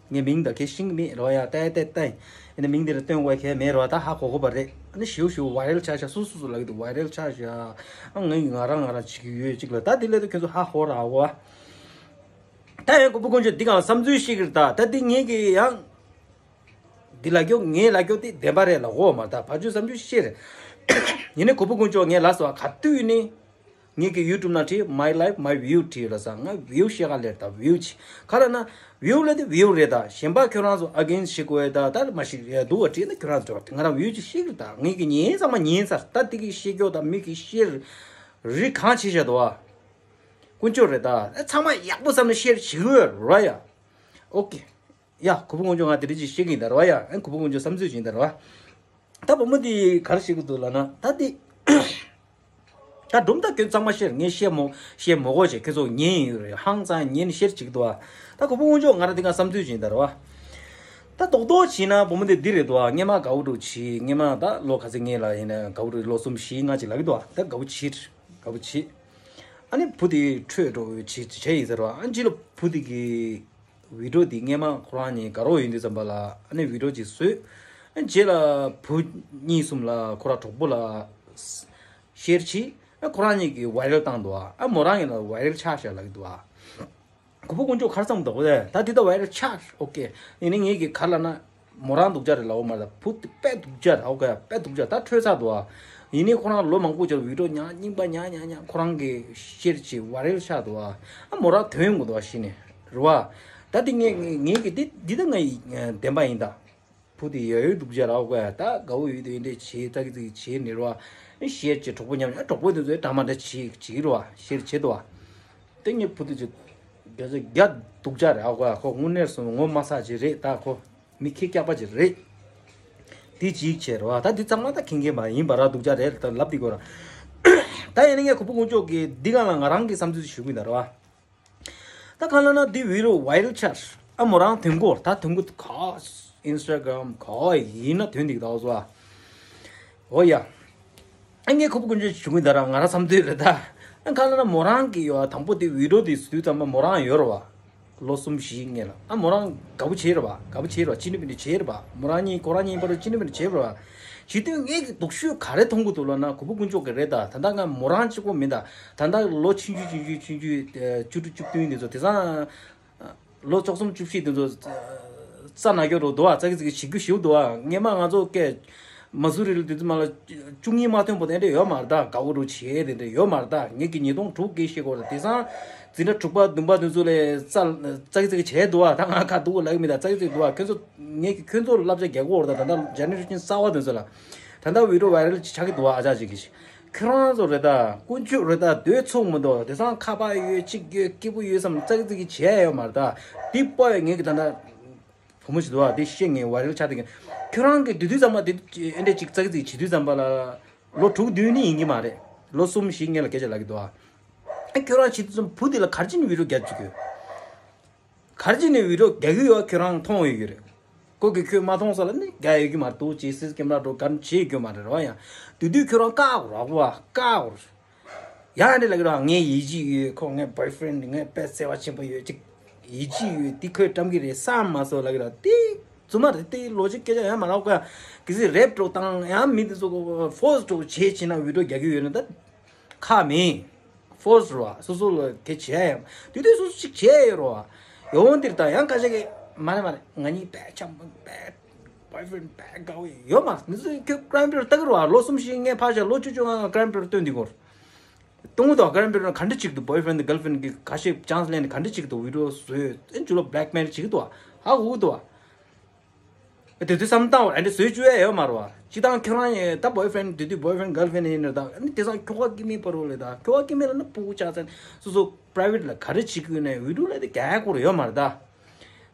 ངའི་མིང་ད་གས་ཤེས་ཀྱི་མེད་རེད་བ་ཡ། ལྟ་ཡ་ལྟ་ཡ་ལྟ་ཡ། ཨ་ནི་མིང་དེ་ལ་སྟོན་དགོས་མཁན་མེད་རེད་བ། ད་ཧ་གོ་གོ་བ་རེད། ཨ་ནི་ཞེའུ་ཞེའུ་ཝའི་རལ་ཆགས་ཤག་སུ་སུ་སུ་ལབ་ཀྱི་འདུག་ཝའི་རལ་ཆགས་ཤག་ཨ་ངས་ང་རང་ང་རང་བྱེད་ཀྱི་ཡོད་ཅིག་ལ། ད་དེ་ལས་ད་ཁྱོད་ཚོ་ཧ་གོ་ར་གོ་བ། ད་ཡང་གུས་པ་དཀོན་མཆོག་འདི་གང་བསམ་ཚུལ་ཤེས་ཀྱི་རེད། ད་ད་འདི་ངས་ཀྱི་ཡང་འདི་ལ་སྐྱོ་ངས་ལ་སྐྱོ་དེ་བདེན་པ་རེད་ལ་གོ་མ། ད་ཕར་ཚུར་བསམ་ཚུལ་ཤེས་རེད། ཡིན་ནའི་གུས་པ་དཀོན་མཆོག་ངས་ལབ་སོང་བ། ག་དུས་ནས། ངེད་ཀྱི་ཡུ་ཊུབ་ནང་བྲིས། My life, my view བྲིས་ལ་ས། ང་བིའུ་བཤད་ག་ལེར་ད་བིའུ་ཆི་ག་ལ་ན་བིའུ་ལ་དེ་བིའུ་རེད། ད་གཞན་པ་ཁྱོད་རང་ཚོ་ཨ་གེན་ཤི་གོ་ཡ་ད་ད་མ་ཤི་ཡ་འདུག་བ་བྲིས་ན་ཁྱོད་རང་ཚོ་ང་རང་བིའུ་ཅིག་ཤིག་རེད། ད་ངེད་ཀྱི་ཉན་ཚང་མ་ཉན་ཚར། ད་དེ་གི་ཤེས་ཀྱོག་ད་མི་གི་ཤེར་རི་གང་བྱེད་བཞག་འདུག་བ། དཀོན་མཆོག་རེད། ད་ཚང་མ་ཡག་པོ་བསམ་ནས་ཤེར་བྱེད་དགོས་ར་ཡ། ཨོ་ཀེ། ཡ་གུས་པ་དཀོན་མཆོག་ང་དེ་འདྲ་ཅིག་བཤད་ཀྱི་ཡིན་ད་ར་བ་ཡ། ཨ་གུས་པ་དཀོན་མཆོག་བསམ་ཚུལ་ཅིག་ཡིན་ད་ར་བ། ད་བུ་མོ་འདི་ག་རེ་བཤད་ཀྱི་འདུག་ལབ་ན། ད་འདི་ད་སྒྲུང་ད་ཁྱོད་ཚང་མ་ཤེར་ངས་བཤད་མོ་བཤད་མོ་གོ་བྱས་ཁྱོད་ཚོ་ཉན་ཡོད་རེད། ཧང་སང་ཉན་ཤེར་བྱེད་ཀྱི་འདུག་ཨ། ད་གུས་པ་དཀོན་མཆོག་ང་རང་འདི་ག་བསམ་ཚུལ་ཅིག་ཡིན་ད་ར་བ། ད་རྡོག་རྡོག་བྱས་ན་བུ་མོ་འདི་འདི་རེད་འདུག་ཨ། སྔས་མ་དགའ་བོ་འདྲ་བྱས། སྔས་མ་ད་ལོ་ག་ཚོད་སྔས་ལ་ཡིན་ན་དགའ་བོ་འདྲ་ལོ་གསུམ་བཞི་ལྔ་ཅིག་ལབ་ཀྱི་འདུག་ཨ། ད་དགའ་བོ་བྱས་དགའ་བོ་བྱས། ཨ་ནི་བུ་དེ་འཕྲོད་འགྲོ་བྱས་བྱས་ཡིན་ཟེར་བ། ཨ་ནི་རྗེས་ལ་བུ་དེ་གི་བི་ཌིའོ་དེ་སྔས་མ་ཁོ་རང་གཉིས་དགའ་རོགས་ཡིན་དུས་ཙམ་པ་ལ་ཨ་ནི་བི་ཌིའོ་ཅིག་བཟོས། ཨ་ནི་རྗེས་ལ་བུ་གཉིས་གསུམ་ལ་ཁོ་རང་གྲོགས་པོ་ལ་ ཤེར་བྱས། ཨ་ཁོ་རང་གཉིས་ཀྱིས་ཝའི་རལ་བཏང་འདུག་ཨ། ཨ་མོ་རང་གིས་ན་ཝའི་རལ་ཆགས་ཤག་ལབ་ཀྱི་འདུག་ཨ། གོ་པོ་དཀོན་མཆོག་ག་རེ་བསམ་འདུག་གོ། ད་འདི་ད་ཝའི་རལ་ཆགས། ཨོ་ཀེ། ཡིན་ནའི་ངེད་ཀྱིས་ག་རེ་ལབ་ན། མོ་རང་སྡུག་ཅག་རེད་ལབ་ཡོད་མ་རེད། བུ་དེ་དཔེ་སྡུག་ཅག་རེད། ཨོ་ཀེ། དཔེ་སྡུག་ཅག་ད་འཕྲོད་ཚར་འདུག་ཨ། ཡིན་ནའི་ཁོ་རང་ལོ་མང་པོ་ཅིག་ཝི་ཌི་ཡོ་ཉག་རྙིང་པ་ཉག་ཉག་ཉག་ཁོ་རང་གིས་ཤེར་བྱས་ཝའི་རལ་ཆགས་འདུག་ཨ། ཨ་མོ་རང་དོན་ཡོང་གི་འདུག་ཨ། གཞི་ནས་རེད་བ། ད་འདི་ངས་ངས་ངེད་ཀྱིས་འདི་འདི་ད་ངའི་བདེན་པ་ཡིན་ད། བུ་དེ་ཡ་ཡོད་སྡུག་ཅག་ར་བ་ཀ་ཡ། ད་དགའ་བོ་ཡོད་དེ་འདྲས་བྱེད་ཙག་གི་ཙིག་བྱེད་ནི་ར་བ། ཤེར་བྱེད་གྲོགས་པོ་མཉམ་ཨ་གྲོགས་པོ་དེ་ཚོས་འདྲ་མ་འདྲ་བྱེད་བྱེད་ར་བ། ཤེར་བྱེད་དོ་བ། དེ་ངའི་བུ་དེ་ཚོ་རྒྱ་ཚོ་རྒྱ་སྡུག་ཅག་ར་བ་ཀ་ཡ། ཁོ་དངོས་གནས་སོང་ངོ་མ་ས་ཅིག་རེད། ད་ཁོ་མི་ཁེ་སྐྱག་པ་ཅིག་རེད། དེ་ཅིག་བྱེད་ར་བ། ད་འདི་ཚང་མ་ད་མཁྱེན་མཁན་མ་ཡིན་པ་ར་སྡུག་ཅག་རེད། ད་ལབ་དེ་གོ་ར། ད་ཡིན་ན་ངས་གོ་པོ་དཀོན་མཆོག་གིས་འདི་ག་ལ་ང་རང་གི་བསམ་ཚུལ་ཞུ་གི་ཡིན་ད་ར་བ། ད་གང་ལབ་ན་འདི་ཝི་ཌི་ཡོ་ཝའི་རལ་ཆགས། ཨ་མོ་རང་དོན་གོ། ད་དོན་གོ་ག་ཨིན་སི་ཊ་གྷ་རམ་ག་ཡིན་ན་དོན་འདི་ག་ད་བཟོ་ཨ། འོ་ཡ། ཨ་ངས་གོ་པོ་དཀོན་མཆོག་ཞུ་གི་ད་ར་ང་རང་བསམ་ཚུལ་རེད་ད། ཨ་གང་ལབ་ན་མོ་རང་གི་ཡོ་དང་པོ་དེ་ཝི་ཌི་ཡོ་དེ་བཟོ་དུས་ཙམ་པ་མོ་རང་ཡོད་ར་བ། ལོ་གསུམ་བཞི་སྔོན་ལ་ཨ་མོ་རང་དགའ་པོ་བྱས་ར་བ། དགའ་པོ་བྱས་ར་བ། ཅི་ནུས་མི་ནུས་བྱས་ར་བ། མོ་རང་གཉིས་ཁོ་རང་གཉིས་བར་ཅི་ནུས་མི་ནུས་བྱས་ར་བ། བྱེད་དུས་ངས་ཀྱི་སྡུག་ཤོས་ག་རེ་མཐོང་གི་འདུག་ལབ་ན་གོ་པོ་དཀོན་མཆོག་གི་རེད་ད། ད་ལྟ་ང་མོ་རང་གཅིག་པོ་མིན་ད། ད་ལྟ་ལོ་ཆུང་ཆུང་ཆུང་ཆུང་ཆུང་ཆུང་བཅུ་དྲུག་བཅུ་བདུན་དེ་ཚོ་དེང་སང་ལོ་བཅུ་གསུམ་བཅུ་བཞི་དེ་ཚོ་རྩ་ན་སྐྱོ་རུ་འདུག་ཨ། ཙག་གི་ཙིག་གི་བྱེད་རྒྱུ་ཞིག་འདུག་ཨ། སྔས་མ་ང་ཚོ་སྐད་མ་སུ་རི་ལ་དེ་ཚོ་མ་ལ་བཅུ་གཉིས་མ་ཐོན་པོ་དེ་འདྲ་ཡོད་མ་རེད་ད། དགའ་བོ་རུ་བྱེད་དེ་འདྲ་ཡོད་མ་རེད་ད། ངེད་ཀྱི་ཉིས་སྟོང་དྲུག་གི་ཤེས་གོ་རེད། དེང་སང་འཛིན་གྲྭ་དྲུག་པ་བདུན་པ་དེ་ཚོ་ལས་རྩ་ཙག་གི་ཙིག་གི་བྱས་འདུག་ཨ། ད་ང་ཁ་སྡུག་ལབ་གི་མི་ད། ཙག་གི་ཙིག་འདུག་ཨ། ཁྱོད་ཚོ་ངེད་ཀྱི་ཁྱོད་ཚོ་ལ་བསླབ་བྱ་རྒྱག་གི་ཡོད་རེད་ད། ད་ལྟ་ཇེ་ནེ་རེ་ཤན་གསར་པ་དེ་ཚོ་ལ་ད་ལྟ་ཝི་ཌི་ཡོ་ཝའི་རལ་ཆགས་ཀྱི་འདུག་ཨ། ཨ་ཅག་ཅིག་གིས་ཁྱོད་རང་ཚོ་རེད་ད། དཀོན་མཆོག་རེད་ད། སྡོད་ཚུགས་མི་འདུག་དེང་སང་ཁ་པར་ཡོད། ཅིག་ཡོད། སྐྱིད་པོ་ཡོད་བསམ་ཙག་གི་ཙིག་གི་བྱས་ཡོད་མ་རེད་ད། འདི་པོ་ཡ་ངེད་ཀྱི་ད་ལྟ་བུ་མོ་ཞིག་འདུག་ཨ། དེ་བཤད་ངེས་ཝའི་རལ་ཆགས་དེ་གི། ཁྱོད་རང་གི་དུས་དུས་ཙམ་པ་དེ་ཨེ་འདྲས་ཅིག་ཙག་གི་ཙིག་བྱེད་དུས་ཙམ་པ་ལ་ལོ་དྲུག་བདུན་ནི་ཡིན་གྱི་མ་རེད། ལོ་གསུམ་བཞི་སྔོན་ལ་སྐད་ཆ་ལབ་ཀྱི་འདུག་ཨ། ཨ་ཁྱོད་རང་བྱེད་དུས་ཙམ་བུ་དེ་ལ་ག་རེ་བྱས་ནས་ཝི་ཌི་ཡོ་རྒྱག་བཅུག་གི་ཡོད། ག་རེ་བྱས་ནས་ཝི་ཌི་ཡོ་རྒྱག་གི་ཡོད། ཁྱོད་རང་མཐོང་ཡོད་ཀྱི་རེད། ཁོ་གིས་ཁྱོད་མ་མཐོང་ས་ལ་ནི་རྒྱག་ཡོད་ཀྱི་མ་རེད། ཏུ་ཅི་སིས་ཀེམ་ར་འགྲོ་ག་རེ་བྱེད་ཡོད་ཀྱི་མ་རེད་ར་བ། ཡང་དུས་དུས་ཁྱོད་རང་བཀག་རོགས་བ་བཀག་རོགས། ཡང་འདི་ལ་གི་ར་ངའི་ཡིད་ཆེས་ཡོད། ཁོ་ངའི་བོའི་ཕི་རེན་ཌི། ངའི་དཔེ་བརྩེ་བ་ཆེན་པོ་ཡོད་ཅིག་ཡིད་ཆེས་ཡོད། དེ་ཁོས་བཀྲམ་གི་རེད་བསམ་མ་སོང་ལ་གི་ར། དེ་རྫུན་མ་རེད། དེ་ལོ་ཅིག་སྐད་ཆ་ཡང་མ་རག་ག་གི་སི་རེབ་འགྲོ་བཏང་ཡང་མི་དེ་ཚོ་ཕོར་སི་འགྲོ་བྱེད་བྱེད་ན་ཝི་ཌི་ཡོ་རྒྱག་གི་ཡོད་ན་ད་ཁག་མེད། ཕོར་སི་རོ་བ། སོ་སོ་ལ་དེ་བྱས་ཡང་དུས་དུས་སོ་སོ་ཅིག་བྱས་ཡོད་རོ་བ། ཡོང་འདིར་ད་ཡང་ཁ་ཤས་ཀྱིས་མ་རེད་མ་རེད། ང་གཉིས་དཔེ་འཆམ་པོ་དཔེ་བོའི་ཕི་རེན་ཌི་དཔེ་དགའ་བོ་ཡོད་མ་རེད། ཁྱོད་ཀྲམ་པི་ཡར་ལྟ་གི་རོ་བ། ལོ་གསུམ་བཞི་སྔོན་ཕར་བཞག་ལོ་བཅུ་བཅོ་ལྔ་ཀྲམ་པི་ཡར་སྟོན་འདི་གོ་ར། གཏོང་གི་འདུག་ཀྲམ་པི་ཡར་ག་འདྲ་ཅིག་འདུག་བོའི་ཕི་རེན་ཌི་གརལ་ཕི་རེན་ཌི་གི་ཁ་ཤས་ཅན་སི་ལེན་ག་འདྲ་ཅིག་འདུག་ཝི་ཌི་ཡོ་བཟོས་ཨེ་ཇུ་ལོ་བྷི་ལེག་མེལ་བྱེད་ཀྱི་འདུག་ཧ་གོ་གི་འདུག་ཨ་དེ་དུས་བསམ་བཏང་བར་ཨ་འདྲ་བཟོས་བཅུག་ཡ་ཡོད་མ་རེད་བ། སྤྱི་བཏང་ཁྱོད་རང་ཡང་ད་བོའི་ཕི་རེན་ཌི་དེ་དུས་བོའི་ཕི་རེན་ཌི་གརལ་ཕི་རེན་ཌི་ཡིན་ན་ད་ཨ་ནི་དེང་སང་ཁྱོ་ག་སྐྱེ་དམན་བར་ལ་ད་ཁྱོ་ག་སྐྱེ་དམན་ལ་ན་སྤུ་གུ་ཆགས་ཚར་སོ་སོ་པ་རའི་ཝེ་ཊི་ལ་ག་རེ་བྱེད་ཀྱི་ཡོད་ནའི་ཝི་ཌི་ཡོ་ལ་དེ་རྒྱག་ཡ་སྐོར་ཡོད་མ་རེད་ད།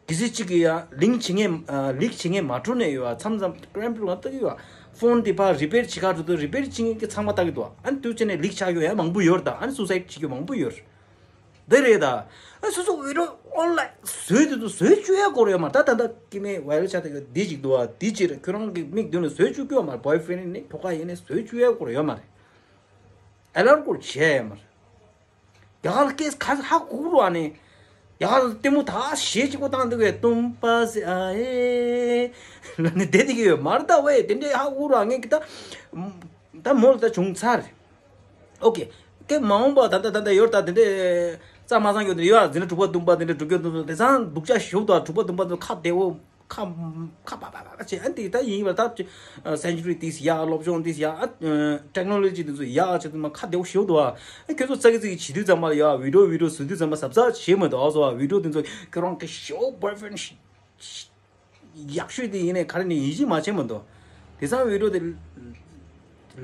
གལ་སྲིད་གཅིག་གིས་ཡང་ལིང་བྱེད་མཁན་ལིག་བྱེད་མཁན་མ་འཕྲོད་ནས་ཡོད་ཨ། མཚམས་མཚམས་ཀྲམ་པི་ཡར་ལ་ལྟ་གི་ཡོད་ཨ། ཕོན་དེ་ཕར་རི་པེར་བྱེད་ག་འགྲོ་དུས་རི་པེར་བྱེད་མཁན་གྱི་ཚང་མ་ལྟ་གི་འདུག་ཨ་ནི་དུས་ཚོད་ནས་ལིག་ཆགས་ཡོད་ཡ་མང་པོ་ཡོད་ད། ཨ་ནི་སུ་སའིཌ་བྱེད་རྒྱུ་མང་པོ་ཡོད། འདི་རེད་ད། ཨ་སོ་སོ་ཝི་ཌི་ཡོ་ཨོན་ལའིན་བཟོས་དུས་དུ་བཟོས་བཅུག་ཡ་སྐོར་ཡོད་མ་རེད་ད། ད་ལྟ་སྐྱེ་དམན་ཝའི་རལ་ཆགས་དེ་ག་འདི་ཅིག་འདུག་ཨ། འདི་ཅིག་རེད། ཁྱོད་རང་གི་མིག་མདུན་ལ་བཟོས་བཅུག་གི་ཡོད་མ་རེད། བོའི་ཕི་རེན་ཌི་ནས་ཁྱོ་ག་ཡིན་ནས་བཟོས་བཅུག་ཡ་སྐོར་ཡོད་མ་རེད། ཨེ་ལར་སྐོར་བྱས་ཡ་མ་རེད། རྒྱ་གར་ལ་སྐད་ག་ཧ་གོ་རུ་བ་ནས། རྒྱ་གར་ལ་ལྟད་མོ་ད་གཞས་གཅིག་པོ་བཏང་འདུག་གས། ཏུམ་པ་སེ་ཨ་ཨེ་ལ་ནི་བསྡད་དེ་གི་ཡོད་མ་རེད་ད་ཝེ། དེ་འདྲས་ཧ་གོ་རུ་བ་ངས་གི་ད། ད་མོ་ལ་ད་བྱུང་ཚར། ཨོ་ཀེ། ཀེ་མ་འོངས་པ་ད་ད་ད་ད་ཡོད་ད་དེ་འདྲས་རྩ་མ་ཚང་གི་ཡོད་དེ་ཡོད་ཨ། འཛིན་གྲྭ་དྲུག་པ་བདུན་པ་དེ་འདྲས་འགྲོ་གི་འདུག་དེང་སང་སྡུག་ཅག་ཞུགས་དང་དྲུག་པ་བདུན་པ་དེ་ཁ་བདེ་བོ། ཁ་ཁ་པ་པ་པ་བྱས་ཨ་འདི་ད་ཡིན་པར་ད་སེན་ཅུ་རི་ཏིས་ཡ་སློབ་སྦྱོང་ཏིས་ཡ་ཨ་ཊེག་ནོ་ལོ་ཇི་འདི་ཚོ་ཡ་བྱས་དུས་མ་ཁ་བདེ་བོ་ཞེ་པོ་འདུག་ཨ། ཨ་ཁྱོད་ཚོ་ཙག་གི་ཙིག་གི་བྱེད་དུས་ཙམ་པ་ལ་ཡ་ཝི་ཌི་ཡོ་ཝི་ཌི་ཡོ་བཟོ་དུས་ཙམ་པ་གཟབ་གཟབ་བྱེད་མི་འདུག་ཨ། སོ་ཝི་ཌི་ཡོ་འདི་ཚོ་ཁྱོད་རང་གི་ཞེ་པོ་བོའི་ཕི་རེན་ཌི་ཡག་ཤོས་དེ་ཡིན་ནའི་ག་རེ་ནས་ཡིད་ཆེས་མ་བྱེད་མི་འདུག་དེང་སང་ཝི་ཌི་ཡོ་དེ་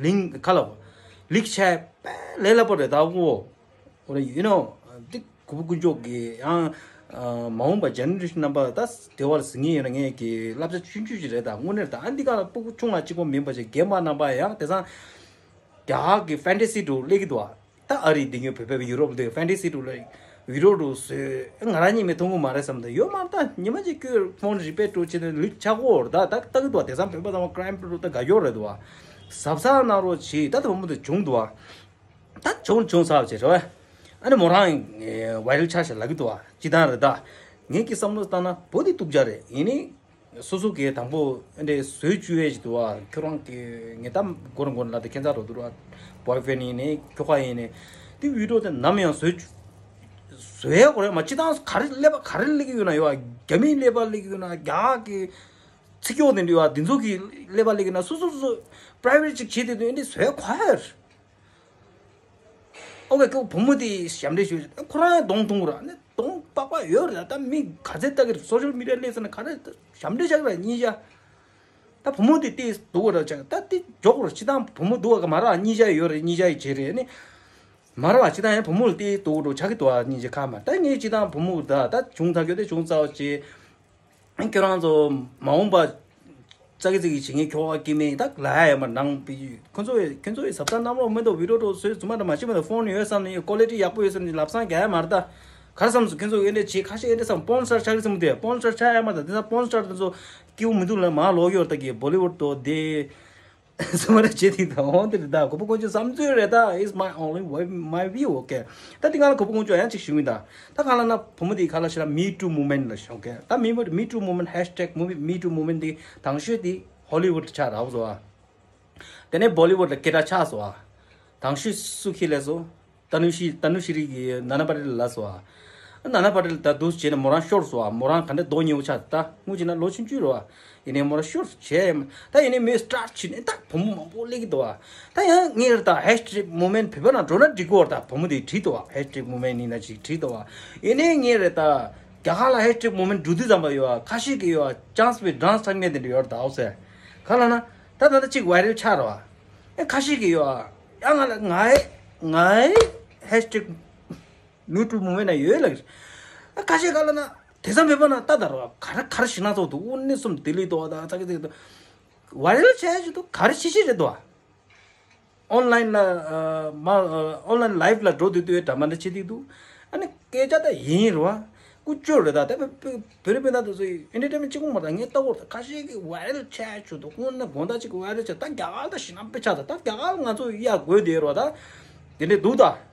ལིང་ག་ལ་ལིག་བྱས་པས་ལས་སླ་པོ་རེད་ད་གོ། འོ་རེད། ཡུ་ནོ། འདི་གུ་བུ་དཀོན་མཆོག་གིས་ཡང་། ཨ་མ་འོངས་པ་ཇེ་ནེ་རེ་ཤན་རྣམ་པ་ད་དེ་བར་ཟིན་ངེས་ཡོད་ན་ངས་ཀྱི་བསླབ་བྱ་ཆུང་ཆུང་ཞིག་རེད་ད། དངོས་གནས་ད་ཨ་འདི་ག་ལ་སྤུ་གུ་ཆུང་བ་གཅིག་པོ་མིན་པ་ཞིག་རྒན་པ་རྣམ་པ་ཡང་དེང་སང་རྒྱ་གར་གྱི་ཕན་ཏ་སི་འདྲ་སླེབས་ཀྱི་འདུག་ཨ། ད་ཨ་རི་འདི་ཉོ་བོད་པའི་ཡུ་རོབ་འདི་ཕན་ཏ་སི་འདྲ་ལ་ཝི་ཌི་ཡོ་འདྲ་བཟོས་ང་རང་གཉིས་མི་མཐོང་གི་མ་རེད་བསམ་ད་ཡོད་མ་རེད་ད། ཉི་མ་གཅིག་ཁྱོད་ཕོན་རི་པེར་འདྲ་བྱས་ནས་ལིག་ཆགས་ཀྱི་ཡོད་རེད་ད། ད་ལྟ་གི་འདུག་ཨ། དེང་སང་བོད་པ་ཚང་མ་ཀྲམ་པི་ཡར་ད་དགའ་ཡོད་རེད་འདུག་ཨ། གཟབ་གཟབ་གནང་རོགས་བྱེད་ད། ད་བུ་མོ་དེ་བྱུང་འདུག་ཨ། ད་བྱུང་བྱུང་ཚར་བྱས་རེད་བ། ཨ་ནི་མོ་རང་ཝའི་རལ་ཆགས་ཤག་ལབ་ཀྱི་འདུག་བ། སྤྱིར་བཏང་རེད་ད། ངེད་ཀྱི་བསམ་བློ་བཏང་ན་བུ་དེ་སྡུག་ཅག་རེད། ཡིན་ནའི་ སོ་སོ་གི་དང་པོ་ཨེ་འདྲས་བཟོས་བཅུག་ཡས་ཅིག་འདུག་བ། ཁྱོད་རང་གི་ངས་ད་མགོ་རང་མགོ་ལ་དེ་ཁྱད་མཚར་རོ་འདུག་བ། བོའི་ཕྲེན་ཡིན་ནའི་ཁྱོ་ག་ཡིན་ནའི་དེ་བི་ཌི་ཡོ་དེ་ནམ་ཡང་བཟོས་བཅུག་བཟོས་ཡས་གོ་རེད་མ། སྤྱི་བཏང་ག་རེ་ཀླད་པ་ག་རེ་སླེབས་ཀྱི་ཡོད་ན་ཡོད་བ། རྒྱ་མིའི་ཀླད་པ་སླེབས་ཀྱི་ཡོད་ན། རྒྱ་གར་གི་ཚིག་སྐྱོ་དེ་འདྲ་ཡོད་བ། དེ་ཚོ་གི་ཀླད་པ་སླེབས་ཀྱི་ན་སོ་སོ་སོ་སོ་པ་རའི་ཝེ་ཊི་ཅིག་བྱེད་དེ་དུས་ཨེ་འདྲས་བཟོས་ཡས་གོ་ཡ་ཡོད། ཨོ་ཀེ། ཁོ་བུ་མོ་དེ་ཞབས་འདྲེན་ཞུས། ཁོ་རང་གདོང་མཐོང་ར་ནི་གདོང་པགས་པ་ཡོད་རེད། ད་མི་ག་ཚད་ལྟ་གི་རེད། སོ་ཤལ་མི་ཌི་ཡ་སླེབས་ཟེར་ན་ག་རེ་ཞབས་འདྲེན་བྱ་གི་ར་གཉིས་ཆ། ད་བུ་མོ་དེ་ལྟས་སྡུག་ག་ར་ཆགས། ད་དེ་འཇོག་གི་ར། སྤྱི་བཏང་བུ་མོ་སྡུག་ག་མ་ར་གཉིས་ཆ་ཡོད་རེད། གཉིས་ཆ་ཡི་བྱེད་རེད་ནི་མ་ར་བ། སྤྱི་བཏང་ཡང་བུ་མོ་ལ་ལྟས་སྡུག་ག་ར་ཆགས་ཀྱི་འདུག་ཨ། གཉིས་ཆ་ཁ་མ། ད་ངས་སྤྱི་བཏང་བུ་མོ་ད་ད་བྱུང་ཚར་གྱི་དེ་བྱུང་ཚར་བ་བྱེད། ཁྱོད་རང་ཚོ་མ་འོངས་པ་ཙག་གི་ཙིག་གི་བྱེད་མཁན་ཁྱོ་ག་སྐྱེ་དམན་ད་ལ་ཡ་མར་ནང་པའི་ཁོ་ཚོ་ཡི་ཁྱོད་ཚོ་ཡི་ཟབ་ཚ་གནམ་ལོ་མེ་ཏོག་བི་ཌི་ཡོ་ཏོ་སོས་རྫུན་མ་འདྲ་མ་བྱེད་མ་ད། ཕོན་ཡོད་བསམ་ནས་ཀོ་ལི་ཊི་ཡག་པོ་ཡོད་བསམ་ནས་ལབ་སང་རྒྱག་ཡ་མ་རེད་ད། ག་རེ་བསམ་སོང་། ཁྱོད་ཚོ་ཡི་འདྲ་བྱེད་ཁ་ཤས་ཡི་འདྲ་བསམ་སྤོན་སར་ཆགས་ཀྱི་བསམ་དེ་སྤོན་སར་ཆགས་ཡ་མ་ད། དེ་ཚ་སྤོན་སར་དེ་ཚོ་སྐྱིད་པོ་མི་འདུག་ལ་མ་ལོག་ཡོད་ད་གི་བོ་ལི་ཝུཌ་དོ་དེ། སུ་མ་རེ་བྱེད་ཐིག་དང་འོང་དེ་རེད་ད། གོ་པ་ཀོང་ཅོ་བསམ་ཚུལ་རེད་ད། It's my only way, my view, okay. ད་དེ་ང་ལ་གོ་པ་ཀོང་ཅོ་ཡང་གཅིག་ཞུ་མི་ད། ད་གང་ལ་ན་བུ་མོ་དེ་ག་ལ་ཤི་ལ་Me Too Movement ལ་ཤོག་གེ། ད་Me Me Too Movement, hashtag Me Me Too Movement དེ་དང་ཤོས་དེ་ཧོ་ལི་ཝུཌ་ཆགས་རག་བཟོ་བ། དེ་ནས་བོ་ལི་ཝུཌ་ལ་སྐད་གྲགས་ཆགས་སོ་བ། དང་ཤོས་སུ་ཁྱེར་ལས་སོ། ཏ་ནུ་ཤི་ཏ་ནུ་ཤི་རི་གི་ན་ན་པ་ཏེལ་ལ་སོ། ན་ན་པ་ཏེལ་ད་འདུག་བྱས་ནས་མོ་རང་ཤོར་སོ། མོ་རང་ག་འདྲ་མདོག་ཉེས་པོ་ཆགས། ད་སྔོན་ཆད་ན་ལོ་ཆུང་ཆུང་རེད་བ། ཡིན་ནའི་མོ་རང་ཤོར་བྱས། ད་ཡིན་ནའི་མོས་སི་ཊཱར་ཊི་བྱས་ནས་ད་བུ་མོ་མང་པོ་སླེབས་ཀྱི་འདུག་བ། ད་ཡང་ངས་རེད་ད་ཧེཤ་ཊེག་མུ་མེན་ཊི་བོད་པ་ནང་འགྲོ་ན་འགྲིག་གི་ཡོད་རེད། ད་བུ་མོ་དེ་བྲིས་འདུག་བ། ཧེཤ་ཊེག་མུ་མེན་ཊི་ཡིན་ན་ཅིག་བྲིས་འདུག་བ། ཡིན་ནའི་ངས་རེད་ད་རྒྱ་གར་ལ་ཧེཤ་ཊེག་མུ་མེན་ཊི་འགྲོ་དུས་ཙམ་པ་ཡོད་བ། ཁ་ཤས་ཀྱིས་ཡོད་བ་ཅང་སི་པའི་ཌང་སི་ཐང་མེད་དེ་འདྲ་ཡོད་རེད་ད། ཨོ་སེ་ག་ལ་ན་ད་ད་ད་ཅིག་ཝའི་རལ་ཆགས་རེད་བ། ཨེ་ཁ་ཤས་ཀྱིས་ཡོད་ཨ། ཡང་ང་ལ་ངའི་ངའི་ཧེཤ་ཊེག་མི་ཊུ་མུ་མེན་ཊི་ན་ཡོད་ལ། ཨ་ཁ་ཤས་ག་ལ་ན་དེ་ཙམ་བོད་པ་ན་ལྟ་ད་ར་བ་ག་རེ་ག་རེ་ཞིག་ན་ཚོགས་འདུག་དངོས་གནས་སོམ་ལྡི་ལི་དོ་ད་ཚ་གི་ཚ་གི་དོ་ཝའི་རལ་བྱས་ཞིག་འདུག་ག་རེ་ཤེས་ཤེས་རེད་དོ། ཨོན་ལན་ལ་མ་ཨོན་ལན་ལའིབ་ལ་འགྲོ་དུས་དུས་འདྲ་མ་འདྲ་བྱེད་དུས་འདུག་ཨ་ནི་སྐད་ཆ་ད་ཡིན་རུ་བ། ཀུ་ཅོ་རེད་ད། ད་བོད་བོད་རིགས་སྤུན་ཟླ་དེ་ཚོ་ཨེན་ཊར་ཊེན་མེན་ཊི་གཅིག་པོ་མ་རེད། ངས་ལྟ་བོར་ད་ཁ་ཤས་ཀྱིས་ཝའི་རལ་ཆགས་བྱུང་འདུག་དངོས་གནས་དགོང་དག་ཅིག་གི་ཝའི་རལ་ཆགས། ད་རྒྱ་གར་ད་ཞེད་སྣང་དཔེ་ཆགས། ད་ད་རྒྱ་གར་ང་ཚོ་ཡར་དགོས་བསྡད་རོགས་ད། དེ་འདྲས་འདུག་ད།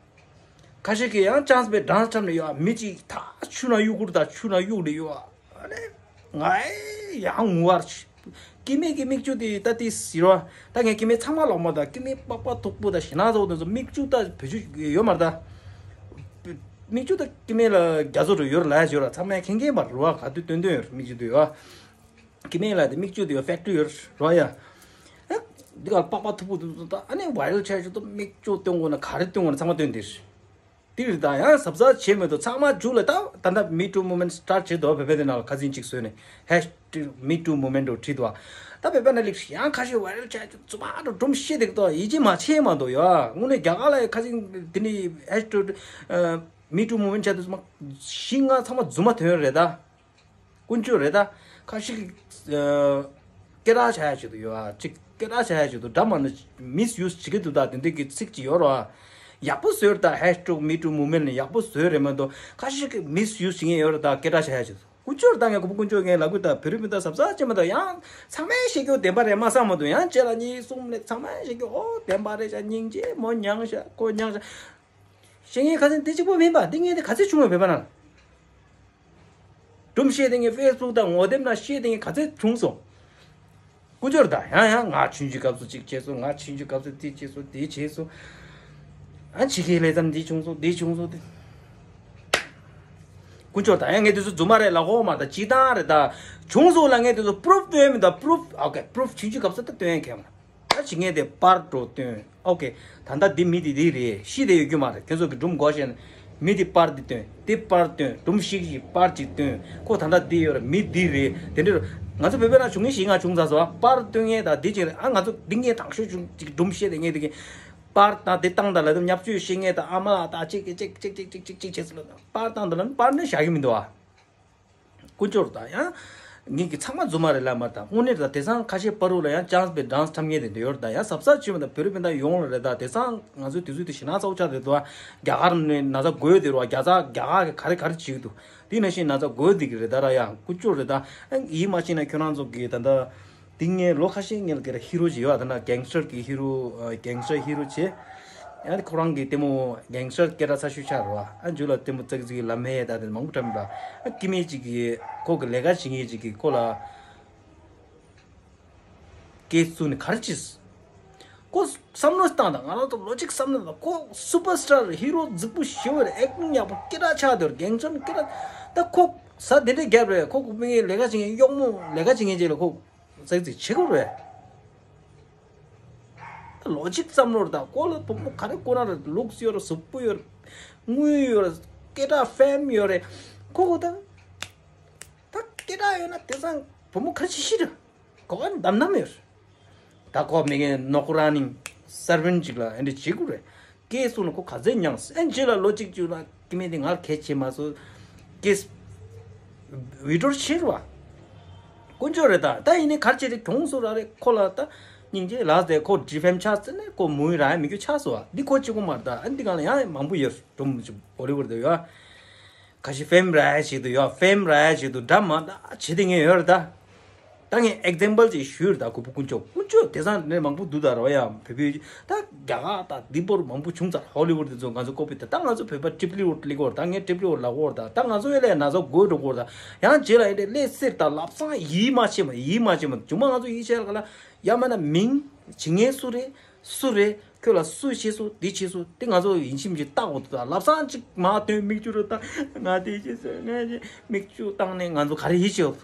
ཁ་ཤས་ཀྱིས་ཡང་ཅང་སི་པའི་ཌང་སི་འཁྲབ་ནས་ཡོད་ཨ། མི་གཅིག་ད་ཆུ་ནང་གཡུག་ཁུར་ད་ཆུ་ནང་གཡུག་ནས་ཡོད་ཨ། ཨ་ནི་ང་ཡང་ངུ་བར། སྐྱེ་དམན་གྱི་མིག་ཆུ་དེ་ད་དེ་ཟེར་བ། ད་ངས་སྐྱེ་དམན་ཚང་མ་ལོག་མ་ད། སྐྱེ་དམན་པགས་པ་མཐུག་པོ་ད་ཞེད་སྣང་ཚ་བོ་དེ་ཚོ་མིག་ཆུ་ད་བེད་སྤྱོད་ཡོད་མ་རེད་ད། མིག་ཆུ་ད་སྐྱེ་དམན་ལ་རྒྱ་མཚོ་རུ་ཡོད་རེད་ལབ་ཡ་ཡོད་ར། ཚང་མས་མཁྱེན་མཁྱེན་པ་རེད་བ། ག་དུས་སྟོན་སྟོན་ཡོད་རེད་མིག་ཆུ་དེ་ཡོད་ཨ། སྐྱེ་དམན་ལ་དེ་མིག་ཆུ་དེ་ཡོད་ཕེག་ཊི་རི་ཡོད་རེད་བ་ཡ། ཨ། འདི་ག་པགས་པ་མཐུག་པོ་དེ་ཚོ་ད་ཨ་ནི་ཝའི་རལ་ཆགས་ཆུ་ད་མིག་ཆུ་སྟོན་དགོས་ན་ག་རེ་སྟོན་དགོས་ན་ཚང་མ་སྟོན་དེ་རེད། དེ་རེད་ད། ཡང་གཟབ་གཟབ་བྱས་མེད་དོ། ཚང་མ་མཇུག་ལ་ད་ད་ལྟ་མི་ཊུ་མུ་མེན་ཊི་སི་ཊཱར་ཊི་བྱེད་དོ། བོད་པའི་དེ་ནང་ལ་ཁ་སང་གཅིག་བཟོས་ནས་ཧེཤ་ཊེག་མི་ཊུ་མུ་མེན་ཊི་འགྲོ་བྲིས་འདུག་ད་བོད་པ་ན་ལིག་ཡང་ཁ་ཤས་ཝའི་རལ་ཆགས་ཆུ་ཚུ་མ་འགྲོ་སྒྲུང་བཤད་དེ་ཏོ་ཡིད་ཆེས་མ་བྱས་མ་འདུག་ཡ། དངོས་གནས་རྒྱ་གར་ལ་ཁ་སང་དེ་ནི་ཧེཤ་ཊེག་མི་ཊུ་མུ་མེན་ཊི་བྱས་དུས་ཚང་མ་བཞི་ལྔ་ཚང་མ་རྫུན་མ་ཐོན་རེད་ད། དཀོན་མཆོག་རེད་ད། ཁ་ཤས་ཀྱིས་ཨ་སྐད་གྲགས་བྱ་ཡ་ཆེད་དུ་ཡོད་ཨ། ཅིག་སྐད་གྲགས་བྱ་ཡ་ཆེད་དུ་འདྲ་མ་ནི་མིས་ཡུ་སི་བྱེད་ཀྱི་འདུག་ད་དེ་འདྲའི་གི་ཚིག་ཅིག་ཡོད་རེད་ཨ། ཡག་པོ་བཟོས་རེད་ད། ཧེཤ་ཊེག་མི་ཊུ་མུ་མེན་ཊི་ནི་ཡག་པོ་བཟོས་རེད་མ་གཏོགས་ཁ་ཤས་ཀྱིས་མིས་ཡུ་སི་བྱེད་མཁན་ཡོད་རེད་ད། སྐད་གྲགས་བྱ་ཡ་ཆེད་དུ། དཀོན་མཆོག་ད་ངས་གོ་པ་དཀོན་མཆོག་ངས་ལབ་གི་ད། བོད་རིགས་མི་ད་གཟབ་གཟབ་བྱེད་མ་ད། ཡང་ཚང་མས་བཤད་རྒྱུ་བདེན་པ་རེད་མ་བསམ་མ་འདུག་ཡང་གཅིག་ལ་གཉིས་གསུམ་ལ་ཚང་མས་བཤད་རྒྱུ་ཨོ་བདེན་པ་རེད་ཤག་སྙིང་རྗེ་མོ་མྱངས་ཤག་ཁོ་མྱངས་ཤག་བཤད་མཁན་ཁ་སང་དེ་གཅིག་པོ་མིན་པ། འདི་ངས་དེ་ག་ཚོད་བྱུང་བའི་བོད་པ་ན། སྒྲུང་བཤད་དེ་ངས་ཕེ་སི་བུག་དང་ངོ་དེབ་ནང་བཤད་དེ་ངས་ག་ཚོད་བྱུང་སོང་། ཀུ་ཅོར་དང་ཡང་ཡང་ང་ཆུང་ཆུང་སྐབས་སུ་གཅིག་བྱས་སོང་། ང་ཆུང་ཆུང་སྐབས་སུ་དེ་བྱས་སོང་དེ་བྱས་སོང་། ཨ་ཕྱི་རྒྱལ་ལས་ཙམ་འདི་བྱུང་སོང་འདི་བྱུང་སོང་དེ། ཀུ་ཅོར་དང་ཡང་ངས་དེ་ཚོ་རྫུན་མ་རེད་ལབ་ཀྱི་ཡོད་མ་རེད་ད། སྤྱིར་བཏང་རེད་ད། བྱུང་སོང་ལ་ངས་དེ་ཚོ་པུ་རུབ་སྟོན་མི་ད། པུ་རུབ་ཨོ་ཀེ་པུ་རུབ་ཆུང་ཆུང་སྐབས་སུ་ད་སྟོན་ཡ་མཁན་མ། ད་ཅི་ངས་དེ་པར་འགྲོ་སྟོན། ཨོ་ཀེ། ད་ལྟ་འདི་མི་འདི་འདི་རེད། ཤི་དེ་ཡོད་རྒྱུ་མ་རེད། ཁྱོད་ཚོ་གི་སྒྲུང་གོ་ཤེས་ན། མི་འདི་པར་འདི་སྟོན། འདི་པར་སྟོན། སྒྲུང་ཤིག་ཤིག་པར་ཅིག་སྟོན། ཁོ་ད་ལྟ་འདི་ཡོད་རེད། མི་འདི་རེད། དེ་འདྲ་རེད། ང་ཚོ་བོད་པའི་ནང་བྱུང་ངེས་ཤིག་ང་བྱུང་ཚར་སོང་། པར་སྟོན་ངེས་ད་འདི་ཅིག་རེད། ཨ་ང་ཚོ་འདི་ངས་དང་ཤོས་བྱུང་ཅིག་སྒྲུང་བཤད་དེ་ངས་དེ་གི། པར་ད་འདི་བཏང་ད་ལ་དུ་ཉབ་ཆུ་ཤེས་ངེས་ད་ཨ་མ་ལགས་ད་ཅིག་གི་ཅིག་ཅིག་ཅིག་ཅིག་ཅིག་ཅིག་བྱས་སོང་ལ། པར་བཏང་ད་ལ་པར་ནི་བཞག་གི་མི་འདུག་ཨ། ཀུན་སྤྱོད་དང་ཡང་། ངེད་ཀྱི་ཚང་མ་རྫུན་མ་རེད་ལབ་མ་རེད་ད། དངོས་གནས་རེད་ད། དེང་སང་ཁ་ཤས་པ་རུ་ལ་ཡང་ཅང་སི་པའི་ཌང་སི་འཁྲབ་མཁན་དེ་འདྲ་ཡོད་རེད་ད། ཡང་གཟབ་གཟབ་བྱེད་མ་ད། བོད་རིགས་སྤུན་ཟླ་ཡོངས་ལ་རེད་ད། དེང་སང་ང་ཚོའི་དུས་ཚོད་དེ་ཞེད་སྣང་ཚ་བོ་ཆགས་རེད་དོ། རྒྱ་གར་ནས་ན་ཚ་འགོས་དེ་རུ་རྒྱ་ཚ་རྒྱ་གར་གི་ག་རེ་ག་རེ་བྱེད་ཀྱི་འདུག་དེ་ནང་བཞིན་ན་ཚ་འགོས་དེ་གི་རེད་ད་ར། ཡང་ཀུན་སྤྱོད་རེད་ད། ཡིད་མ་ཆེས་ན་ཁྱོད་རང་ཚོ་གི་ད་ལྟ། དེ་ངས་ལོ་ཁ་ཤས་ངས་ལ་ཀེ་ར་ཧི་རོ་ཅིག་ཡོད་ཨ། ད་ན་གེང་སི་ཊར་གི་ཧི་རོ། ཨ་གེང་སི་ཊར་ཧི་རོ་བྱས། ཡང་ཁོ་རང་གི་ལྟད་མོ་གེང་སི་ཊར་སྐད་གྲགས་ཚ་ཤོས་ཆགས་རེད་བ། ཨ་མཇུག་ལ་ལྟད་མོ་ཙག་ཙིག་ལམ་ཧེ་ད་དེ་མང་པོ་འཁྲབ་པ། ཨ་སྐྱེ་དམན་ཅིག་གིས་ཁོ་གི་ལས་ཀ་བྱེད་མཁན་ཅིག་གིས་ཁོ་ལ་ ཀེ་སུ་ནི་ག་རེ་བྱེད། ཁོ་བསམ་བློ་བཏང་དང་། ང་རང་ཚོ་ལོ་གཅིག་བསམ་བློ་བཏང་། ཁོ་སུ་པར་སི་ཊར་ཧི་རོ་རྫིག་པོ་ཞེ་པོ་རེད། ཨེག་ཊིང་ཡག་པོ་སྐད་གྲགས་ཆགས་འདུག་གེང་ཅོན་སྐད་གྲགས། ད་ཁོ་ཟ་དེ་འདྲའི་རྒྱབ་རེད། ཁོ་ཁོ་མི་ལས་ཀ་བྱེད་མཁན་གཡོག་མོ་ལས་ཀ་བྱེད་མཁན་ཅིག་ལ་ཁོ་ཟ་ཟིག་བྱེད་དགོས་རེད། ད་ལོ་གཅིག་བསམ་བློ་རེད། ད་ཁོ་ལ་བུ་མོ་ག་རེ་དགོས་ན་རེད། ལུགས་སི་ཡོད་རེད། གཟུགས་པོ་ཡོད་རེད། དངུལ་ཡོད་རེད། སྐད་གྲགས་ཕེམ་ཡོད་རེད། ཁོ་ཁོ་ད་ད་སྐད་གྲགས་ཡོད་ན་དེང་སང་བུ་མོ་ག་རེ་བྱེད་ཤེས་རེད། གོ་བ་འདམ་འདམ་ཡོད་རེད། ད་ཁོ་མི་གེ་ནོ་ཀུ་ར་ནིང་སར་ཝན་ཅིག་ལ་ཨེ་འདྲ་བྱེད་དགོས་རེད། ཀེ་སུ་ན་ཁོ་ག་ཚད་མྱངས། ཨེ་རྗེས་ལ་ལོ་གཅིག་བཅུ་ལ་ཀི་མེད་དེ་ང་ལ་གལ་ཆེ་མ་སོང་། ཀེ་སི་ཝི་ཌོ་ཆེ་རུ་བ། དཀོན་མཆོག་རེད་ད། ད་ཡིན་ནའི་གར་ཆེ་རེ་གྱོང་སོ་ར་རེ་ཁོ་ལ་ད་སྙིང་རྗེ་ལགས་ཏེ་ཁོ་ཌི་ཕེམ་ཆགས་ཟེར་ནས་ཁོ་མུ་ཡི་ར་ཡ་མི་རྒྱུ་ཆགས་སོ་བ། འདི་ཁོ་གཅིག་པོ་མ་རེད་ད། ཨ་འདི་གང་ལ་ཡང་མང་པོ་ཡོད། སྒྲུང་བོ་ལི་ཝུ་ཌི་དུ་ཡོད། ཁ་ཤས་ཕེམ་ར་ཡ་ཞིག་ཏུ་ཡོད། ཕེམ་ར་ཡ་ཞིག་ཏུ་འདྲ་མ་འདྲ་བྱེད་དེ་ངས་ཡོད་རེད་ད། ད་ངས་ཨེག་ཛེམ་པལ་ཅིག་ཞུས་རེད་ད། ཁོ་བོ་དཀོན་མཆོག་དཀོན་མཆོག་དེང་སང་ནས་མང་པོ་འདུག་ད་རོ་ཡ། བོད་བོད་ད་རྒྱ་གར་ད་འདི་བོར་མང་པོ་བྱུང་ཚར། ཧོ་ལི་ཝུ་ཌི་དེ་ཚོ་ང་ཚོ་ཀོ་པི་ད། ད་ང་ཚོ་བོད་པ་ཊི་བི་ལི་ཝུ་ཌི་ལི་གོར་ད། ངས་ཊི་བི་ལི་ཝུ་ཌི་ལ་གོར་ད། ད་ང་ཚོ་ཡོད་ལས་ན་ཚོ་དགོས་འགྲོ་གོར་ད། ཡང་རྗེས་ལ་ཡིན་ཏེ་ལས་སེར་ད་ལབ་སང་ཡིད་མ་ཆེས་མ། ཡིད་མ་ཆེས་མ། ཇུ་མ་ང་ཚོ་ཡིད་ཆེས་ལ་ག་ལ་ཡ་མ་ན་མིང་ཇི་ངན་སུ་རེད། སུ་རེད། ཁྱོད་ལ་སུས་བཤད་སོང་། འདི་བྱས་སོང་། དེ་ང་ཚོ་ཡིན་གཅིག་མིན་གཅིག་བལྟ་དགོས་འདུག་ད་ལབ་སང་གཅིག་མ་སྟོན། མིག་ཆུ་རུ་བཏང་། ང་དེ་བྱས་སོང་། ང་དེ་མིག་ཆུ་བཏང་ནས་ང་ཚོ་ག་རེ་ཡིད་ཆེས།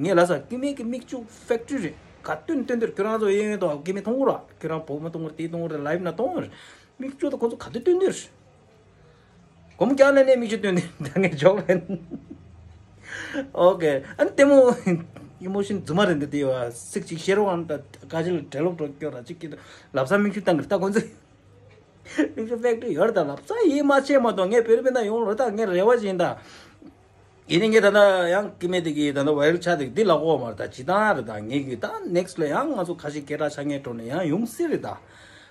ངས་ལབ་ས་ཀི་མེད་ཀྱི་མིག་ཆུ་ཕེག་ཊི་རི་རེད། ག་སྟོན་སྟོན་དེར་ཁྱོད་རང་ཚོ་གཡས་གཡོན་དུ་ཀི་མེད་མཐོང་གོ་ར། ཁྱོད་རང་བོགས་མ་མཐོང་གོ་ར། དེ་མཐོང་གོ་ར། ལའིབ་ན་མཐོང་གོ་ར། མིག་ཆུ་དང་ཁོ་ཚོ་ག་དུས་སྟོན་དེར། སྒོར་མོ་བརྒྱ་ལེན་ནས་མིག་ཆུ་སྟོན་དེ་ད་ངས་འཇོག་ལེན། ཨོ་ཀེ། ཨ་ནི་ལྟད་མོ་ཨི་མོ་ཤན་རྫུན་མ་རེད་འདི་དེ་བ། སིག་ཅིག་ཤེར་བ་ད་ཀ་ཅི་ལ་བྲེལ་ལོག་འགྲོ་སྐྱོ་ར་ཅིག་གི་ལབ་ས་མིག་ཆུ་བཏང་གི་རེད་ད་ཁོ་ཚོས། མིག་ཆུ་ཕེག་ཊི་རི་ཡོད་རེད་ད། ལབ་ས་ཡིད་མ་ཆེས་མ་གཏོགས་ངས་བོད་རིགས་སྤུན་ཟླ་ཡོང་རེད་ད། ངས་རེ་བ་བྱིན་ད། ཡིན་ནའི་ངས་ད་ལྟ་ཡང་ཀི་མེད་དེ་གི་ད་ལྟ་ཝའི་རལ་ཆགས་དེ་འདི་ལ་གོ་མ་རེད་ད། ཇི་ལྟར་རེད་ད། ངས་གི་ད་ནེག་སི་ལ་ཡང་ང་ཚོ་ཁ་ཤས་སྐད་གྲགས་ཆགས་མཁན་འགྲོ་ནས་ཡང་ཡོང་སྲིད་རེད་ད།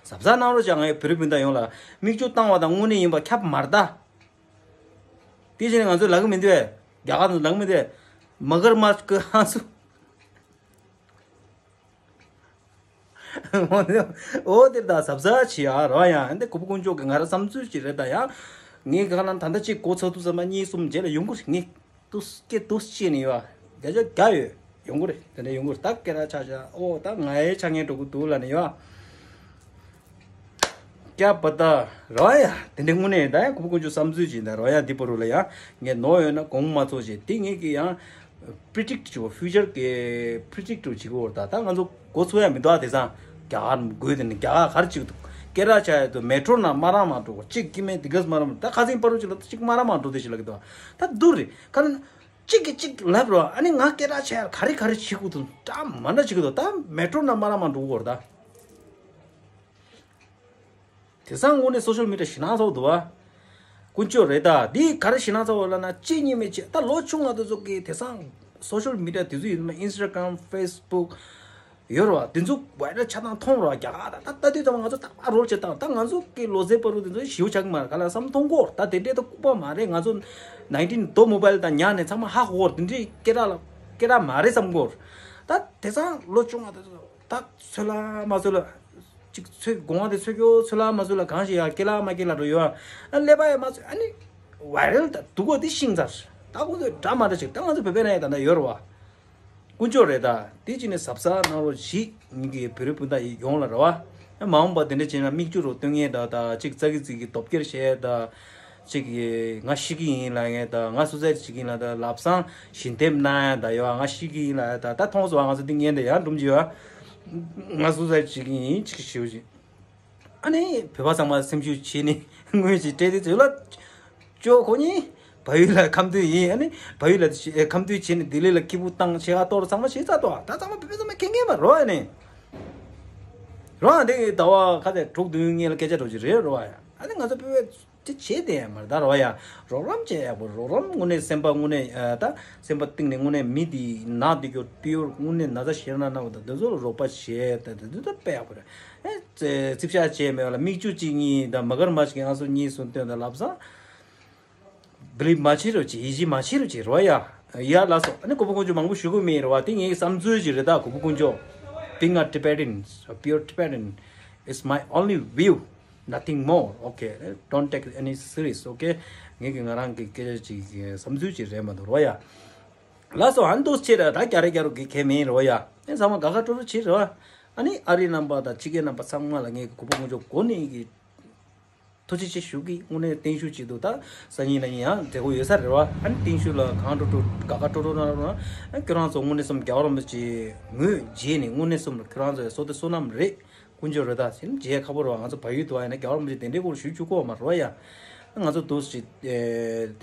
གཟབ་གཟབ་གནང་རོགས་བྱ། ངས་བོད་རིགས་སྤུན་ཟླ་ཡོངས་ལ་མིག་ཆུ་བཏང་བ་དང་དངོས་གནས་ཡིན་པ་ཁྱབ་མ་རེད་ད། དེ་བྱས་ནས་ང་ཚོས་ལབ་གི་མི་འདུག་བས། རྒྱ་གར་དུ་ལབ་གི་མི་འདུག་བས། མ་གར་མ་སྐུ་ཧང་སུ། འོ་དེར་ད་གཟབ་གཟབ་བྱེད་ཡ་རོ་ཡ། འདི་གུ་པ་དཀོན་མཆོག་གི་ང་རང་བསམ་ཚུལ་ཅིག་རེད་ད་ཡ། ངས་ག་ལ་ད་ལྟ་གཅིག་གོ་ཚ་དུས་ཙམ་པ་གཉིས་གསུམ་རྗེས་ལ་ཡོང་གི་རེད། ངས་དུས་སྐད་དུས་བྱས་ནས་ཡོད། བརྒྱ་ཆ་བརྒྱ་ཡོད། ཡོང་གི་རེད། དེ་འདྲ་ཡོང་གི་རེད། ད་སྐད་གྲགས་ཆགས་ཆགས། ཨོ་ད་ང་ཡའི་ཆ་ངན་འགྲོ་གི་འདུག་ལབ་ནས་ཡོད། ཀྱ་པ་ད་རོ་ཡ། དེ་འདྲའི་དངོས་གནས་ད་ཡ་གུ་པ་དཀོན་མཆོག་བསམ་ཚུལ་ཅིག་ད་རོ་ཡ། འདི་པ་རུ་ལ་ཡ་ངས་ནོར་ཡོད་ན་དགོངས་མ་ཚོམས་ཅིག། དེ་ངས་ཀྱི་ཡང་པི་རི་ཌིག་ཊི་བྱེད་པ། ཕིའུ་ཅར་གྱི་པི་རི་ཌིག་ཊི་བྱེད་དགོས་རེད་ད། ད་ང་ཚོ་གོ་ཚོད་ཡ་མི་འདུག་ཨ། དེང་སང་རྒྱ་གར་དགོས་དེ་ནི་རྒྱ་གར་ག་རེ་བྱེད་ཀྱི་འདུག་སྐད་གྲགས་ཆགས་ཡ་འདུག་མེ་ཊོ་ནང་མ་རང་མ་འགྲོ་གཅིག་གི་མེད་དེ་གས་མ་རང་མ། ད་ཁ་སང་པ་རུ་ཅིག་ལ་གཅིག་མ་རང་མ་འགྲོ་དེ་ཞིག་ལ་གི་འདུག་ད་སྡུག་རེད། ག་རེ་ན་གཅིག་གིས་གཅིག་ལབ་རོགས། ཨ་ནི་ང་སྐད་གྲགས་ཆགས་ཡ་ག་རེ་ག་རེ་བྱེད་དགོས་འདུག་འདྲ་མ་འདྲ་བྱེད་ཀྱི་འདུག་ད་མེ་ཊོ་ནང་མ་རང་མ་འགྲོ་གི་འདུག་ད། དེང་སང་དངོས་གནས་སོ་ཤལ་མི་ཌི་ཡ་ཞེད་སྣང་ཚ་པོ་འདུག་བ། དཀོན་མཆོག་རེད་ད། འདི་ག་རེ་ཞེད་སྣང་ཚ་པོ་ལབ་ན་གཅིག་གཉིས་མེད་ཅེས། ད་ལོ་ཆུང་བ་དེ་ཚོ་གིས་དེང་སང་སོ་ཤལ་མི་ཌི་ཡ་དེ་ཚོ་ཡིན་ན་ཨིན་སི་ཊ་གྷ་རམ་ཕེ་སི་བུག་ཡོད་རེད་བ། དེ་ཚོ་ཝའི་རལ་ཆགས་སྟངས་མཐོང་རེད་བ། རྒྱ་གར་ད་ད་ལྟ་དུས་ཙམ་ང་ཚོ་ད་རོལ་བྱེད་སྟངས། ད་ང་ཚོ་གི་ལོ་ཙཱའི་བར་དུ་དེ་ཚོ་ཞེ་པོ་ཆགས་ཀྱི་མ་རེད། ག་ལ་བསམ་མཐོང་གོ། ད་དེ་འདྲའི་ད་ལྐུགས་པ་མ་རེད། ང་ཚོ་ནའིན་ཊིན་རྡོ་མོ་བྷའིལ་དང་ཉར་ནས་ཚང་མ་ཧ་གོ་གོ། དེ་འདྲའི་སྐད་གྲགས་ལ་སྐད་གྲགས་མ་རེད་བསམ་གོ། ད་དེང་སང་ལོ་ཆུང་བ་དེ་ཚོ་ད་ཚོད་ལ་མ་ཚོད་ལ། ཅིག་ཚོད་དགོངས་པ་དེ་ཚོད་སྐྱོ་ཚོད་ལ་མ་ཚོད་ལ་གང་ཞིག་ཡ་སྐྱེ་ལ་མ་སྐྱེ་ལ་འགྲོ་ཡོད་ཨ། ཀླད་པ་ཡ་མ་ཚོད། ཨ་ནི་ཝའི་རལ་ད་སྡུག་གོ་དེ་ཤིང་ཚར། ད་ཁོ་ཚོས་འདྲ་མ་འདྲ་ཞིག། ད་ང་ཚོ་བོད་པའི་ནང་ཡ་ད་ལྟ་ཡོད་རེད་བ། དཀོན་མཆོག་རེད་ད། དེ་ཅི་ནས་གཟབ་གཟབ་གནང་རོགས་ཞིག་ངེད་ཀྱི་བོད་རིགས་སྤུན་ཟླ་ཡི་ཡོངས་ལ་རེད་བ། མ་འོངས་པ་དེ་འདྲ་བྱས་ན་མིག་ཆུ་རུ་སྟོན་མཁན་ད་ད་ཅིག་ཙག་གི་ཙིག་གི་སྟོབས་སྐྱེར་བྱས་ད། གཅིག་གིས་ང་ཤི་གི་ཡིན་ལབ་མཁན་ད། ང་སུ་སའི་ཌི་བྱེད་ཀྱི་ཡིན་ལབ་ད། ལབ་སང་ཞི་འདེབས་གནང་ཡ་ད་ཡོད་ཨ། ང་ཤི་གི་ཡིན་ལབ་ཡ་ད། ད་མཐོང་སོང་ཨ། ང་ཚོ་འདི་ངན་འདྲ་ཡ་འགྲུམ་གྱི་ཡོད་ཨ། ང་སུ་སའི་ཌི་བྱེད་ཀྱི་ཡིན་ཅིག་ཞུ་ཅིག། ཨ་ནི་བོད་པ་ཚང་མ་སེམས་ཤུགས་བྱས་ནས་དངུལ་ཅིག་སྤྲད་དེ་ཚོད་ལ་ཅོ་ཁོ་གཉིས་བལ་ཡུལ་ལ་ཁམས་སྡོད་ཡིན། ཨ་ནི་བལ་ཡུལ་ལ་ཁམས་སྡོད་བྱས་ནས་ལྡི་ལི་ལ་སྐྱིད་པོ་བཏང་ཆེ་ཁ་གཏོར་ཚང་མ་བྱས་ཚར་ཏོ། ད་ཚང་མ་བོད་པ་ཚང་མ་མཁྱེན་མཁན་མ་རོ་ཨ་ནི་རོ་ཨ། འདི་ཟླ་བ་ཁ་ཚད་དྲུག་བདུན་སྔོན་ལ་སྐད་ཆ་འགྲོ་གི་རེད་རོ་ཨ། ཨ་ནི་ང་ཚོ་བོད་པས་དེ་བྱས་དེ་ཡང་མ་རེད་ད་རོ་ཡ། རོགས་རམ་བྱས་ཡག་པོ། རོགས་རམ་དངོས་གནས་སེམས་པ་དངོས་གནས་ཨ། ད་སེམས་པ་གཏིང་ནས་དངོས་གནས་མི་དེ་ནག་དེ་སྐྱོ་པིའུར་དངོས་གནས་ན་ཚ་ཞེ་དྲག་ན་ན་བ་དང་དེ་ཚོ་ལ་རོགས་པ་བྱས་ད་དེ་ཚོ་ད་དཔེ་ཡག་པོ་རེད། ཨེ་ཙི་ཙིག་ཤ་བྱས་མེད་པ་ལ་མིག་ཆུ་གཅིག་གཉིས་དང་མ་གར་མ་ཞིག་ཨང་སོ་གཉིས་གསུམ་སྟོན་དང་ལབ་སང་བི་ལིབ་མ་བྱེད་རོགས་བྱེད། ཡིད་ཆེས་མ་བྱེད་རོགས་བྱེད་རོ་ཡ། ཡ་ལགས་སོ། ཨ་ནི་གུ་པ་དཀོན་མཆོག་མང་པོ་ཞུ་གི་མེད་རེད་བ། དེ་ངའི་བསམ་ཚུལ་ཅིག་རེད་ད། གུ་པ་དཀོན་མཆོག Being a Tibetan, a pure Tibetan is my only view, nothing more. Okay, don't take any serious. Okay, ངས་ཀྱི་ང་རང་གི་སྐད་ཆ་ཅིག་བསམ་ཚུལ་ཅིག་རེད་མ་གཏོགས་རོ་ཡ། ལགས་སོ། ཨ་ནི་འདུག་སེ་བྱས་ར་ད་རྒྱ་རེ་རྒྱ་རུ་གི་གལ་མེད་རོ་ཡ། ཨེ་ཚང་མ་དགའ་དགའ་སྤྲོ་སྤྲོ་བྱེད་རོ། ཨ་ནི་ཨ་རི་རྣམ་པ་དང་ཕྱི་རྒྱལ་རྣམ་པ་ཚང་མ་ལ་ངས་གུས་པ་དཀོན་མཆོག་སྒོ་ནས་ཀྱི་ཐུགས་རྗེ་ཆེ་ཞུ་གི། དངོས་གནས་བརྟན་བཞུགས་བྱེད་དུ་ད་སང་ཉིན་གནངས་ཉིན་ཡང་མཛད་སྒོ་ཡོད་ས་རེད་བ། ཨ་ནི་བརྟན་བཞུགས་ལ་གང་སྤྲོ་སྤྲོ་དགའ་དགའ་སྤྲོ་སྤྲོ་གནང་རོགས་གནང་། ཨ་ཁྱོད་རང་ཚོ་དངོས་གནས་སོམ་རྒྱལ་བ་རིན་པོ་ཆེ་ངོས་བརྗེད་ནས་དངོས་གནས་སོམ་ཁྱོད་རང་ཚོ་ཡ་བསོད་བདེ་བསོད་ནམས་རེད། དཀོན་མཆོག་རེད། ད་ཟིན་མཇལ་ཁ་པོ་རེད་བ། ང་ཚོ་བལ་ཡུལ་དུ་བ་ཡིན་ན་རྒྱལ་བ་རིན་པོ་ཆེ་དེ་འདྲའི་སྐོར་ཞུ་བཅུག་གོ་མ་རེད་བ་ཡ། ང་ཚོ་དུ་ཞིག་ཨེ།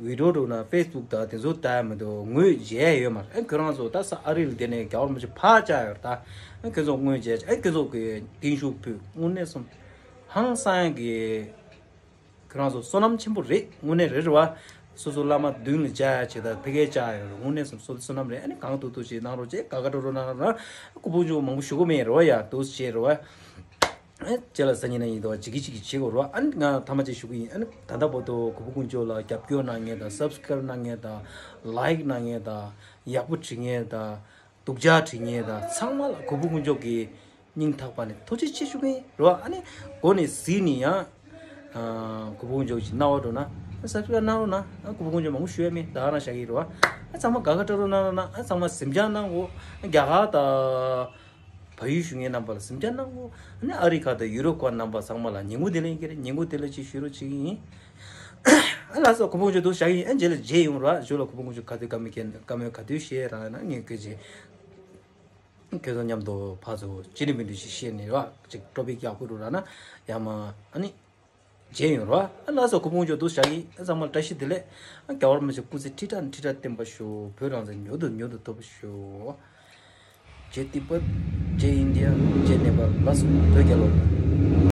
བི་ཌི་ཡོ་འགྲོ་ན་ཕེ་སི་བུག་དང་དེ་ཚོ་ལྟ་མི་འདུག་ངོས་མཇལ་ཡོད་མ་རེད། ཨ་ཁྱོད་རང་ཚོ་ད་ས་ཨ་རི་ལ་བསྡད་ནས་རྒྱལ་བ་རིན་པོ་ཆེ་ཕར་བཅར་ཡོད་རེད། ད་ཨ་ཁྱོད་ཚོ་དངོས་མཇལ། ཨ་ཁྱོད་ཚོ་གི་བརྟན་བཞུགས་ཕུལ། དངོས་གནས་སོམ་ཧང་སང་གི་ཁྱོད་རང་ཚོ་བསོད་ནམས་ཆེན་པོ་རེད། དངོས་གནས་རེད་རེད་བ། སོ་སོ་བླ་མ་མདུན་ལ་བཅར་ཡ་བྱེད་ད་ཕ་གིར་བཅར་ཡོད་རེད། དངོས་གནས་སོམ་བསོད་བསོད་ནམས་རེད། ཨ་ནི་གང་ཐུབ་ཐུབ་བྱེད་གནང་རོགས་བྱེད། དགའ་དགའ་སྤྲོ་སྤྲོ་གནང་རོགས་གནང་། སྐུ་ཕུང་ཆུང་མང་པོ་ཞུ་གི་མེད་རེད་བ་ཡ། འདུག་བྱེད་རེད་བ། ཨེ་ཅེ་ལ་སང་ཉིན་གནངས་ཉིན་དུ་བ་ཅིག་གི་ཅིག་གི་བྱེད་དགོས་རོ། ཨ་ནི་ང་ཐ་མ་ཅིག་ཞུ་གི་ཡིན། ཨ་ནི་ད་ལྟ་བར་དུ་གུས་པ་དཀོན་མཆོག་ལ་རྒྱབ་སྐྱོར་གནང་མཁན་དང་སབ་སི་ཀ་རབ་གནང་མཁན་དང་ལའིཀ་གནང་མཁན་དང་ཡག་པོ་བྲིས་མཁན་དང་སྡུག་ཅག་བྲིས་མཁན་དང་ཚང་མ་ལ་གུས་པ་དཀོན་མཆོག་གི་སྙིང་ཐག་པ་ནས་ཐུགས་རྗེ་ཆེ་ཞུ་གི་ཡིན་རོ། ཨ་ནི་སྒོ་ནས་གཟིགས་ནས་ཡང་ཨ་གུས་པ་དཀོན་མཆོག་གི་རྣ་བ་འགྲོ་ན་སབ་སི་ཀ་རབ་གནང་རོགས་གནང་། ཨ་གུས་པ་དཀོན་མཆོག་མང་པོ་ཞུ་ཡ་མེད། ད་ག་རང་བཞག་གི་ཡིན་རོ། ཨ་ཚང་མ་དགའ་དགའ་སྤྲོ་སྤྲོ་གནང་རོགས་གནང་། ཨ་ཚང་མ་གཟིམ་འཇག་གནང་གོ། རྒྱ་གར་དང་བལ་ཡུལ་བཞུགས་མཁན་རྣམ་པ་ལ་གཟིམ་འཇག་གནང་གོ། ཨ་ནི་ཨ་རི་ཁ་དང་ཡུ་རོབ་ཁ་རྣམ་པ་ཚང་མ་ལ་ཉིན་གུང་བདེ་ལེགས་ཀྱི་རེད། ཉིན་གུང་བདེ་ལེགས་ཅིག་ཞུ་རོགས་བྱེད་ཀྱི་ཡིན། ཨ་ལགས་སོ། གུས་པ་དཀོན་མཆོག་འདུག་བཞག་གི་ཡིན། ཨ་རྗེས་ལ་མཇལ་ཡོང་ར། ཞུ་ལ་གུས་པ་དཀོན་མཆོག་ག་དུས་བཀའ་མོལ་མཁན་བཀའ་མོལ་ག་དུས་བཤད་ར་ན་ངས་སྐད་ཆ་ཁྱེད་ཚོ་མཉམ་དུ་ཕར་ཚུར་ཅི་འདྲ་མི་འདྲ་ཞིག་བཤད་ནས་ར་ཅིག་ཊོ་པིག་ཡག་པོ་རུ་ར་ན་ཡང་མ་ཨ་ནི། མཇལ་ཡོང་རོགས། ཨ་ལགས་སོ། གུས་པ་དཀོན་མཆོག་འདུག་བཞག་གི། ཨ་ཚང་མ་ལ་བཀྲ་ཤིས་བདེ་ལེགས། ཨ་རྒྱལ་བ་རིན་པོ་ཆེ་སྐུ་ཚེ་ཁྲི་ཕྲག་ཁྲི་ཕྲག་བརྟན་པ་ཤོག་བོད་རང་བཙན་མྱུར་དུ་མྱུར་དུ་ཐོབ་པ་ཤོག་ཇེ་ཏི་པད། ཇེ་ཨིན་ཌི་ཡ། ཇེ་ནེ་པཱལ། ལགས་སོ། བོད་རྒྱལ་ལོ།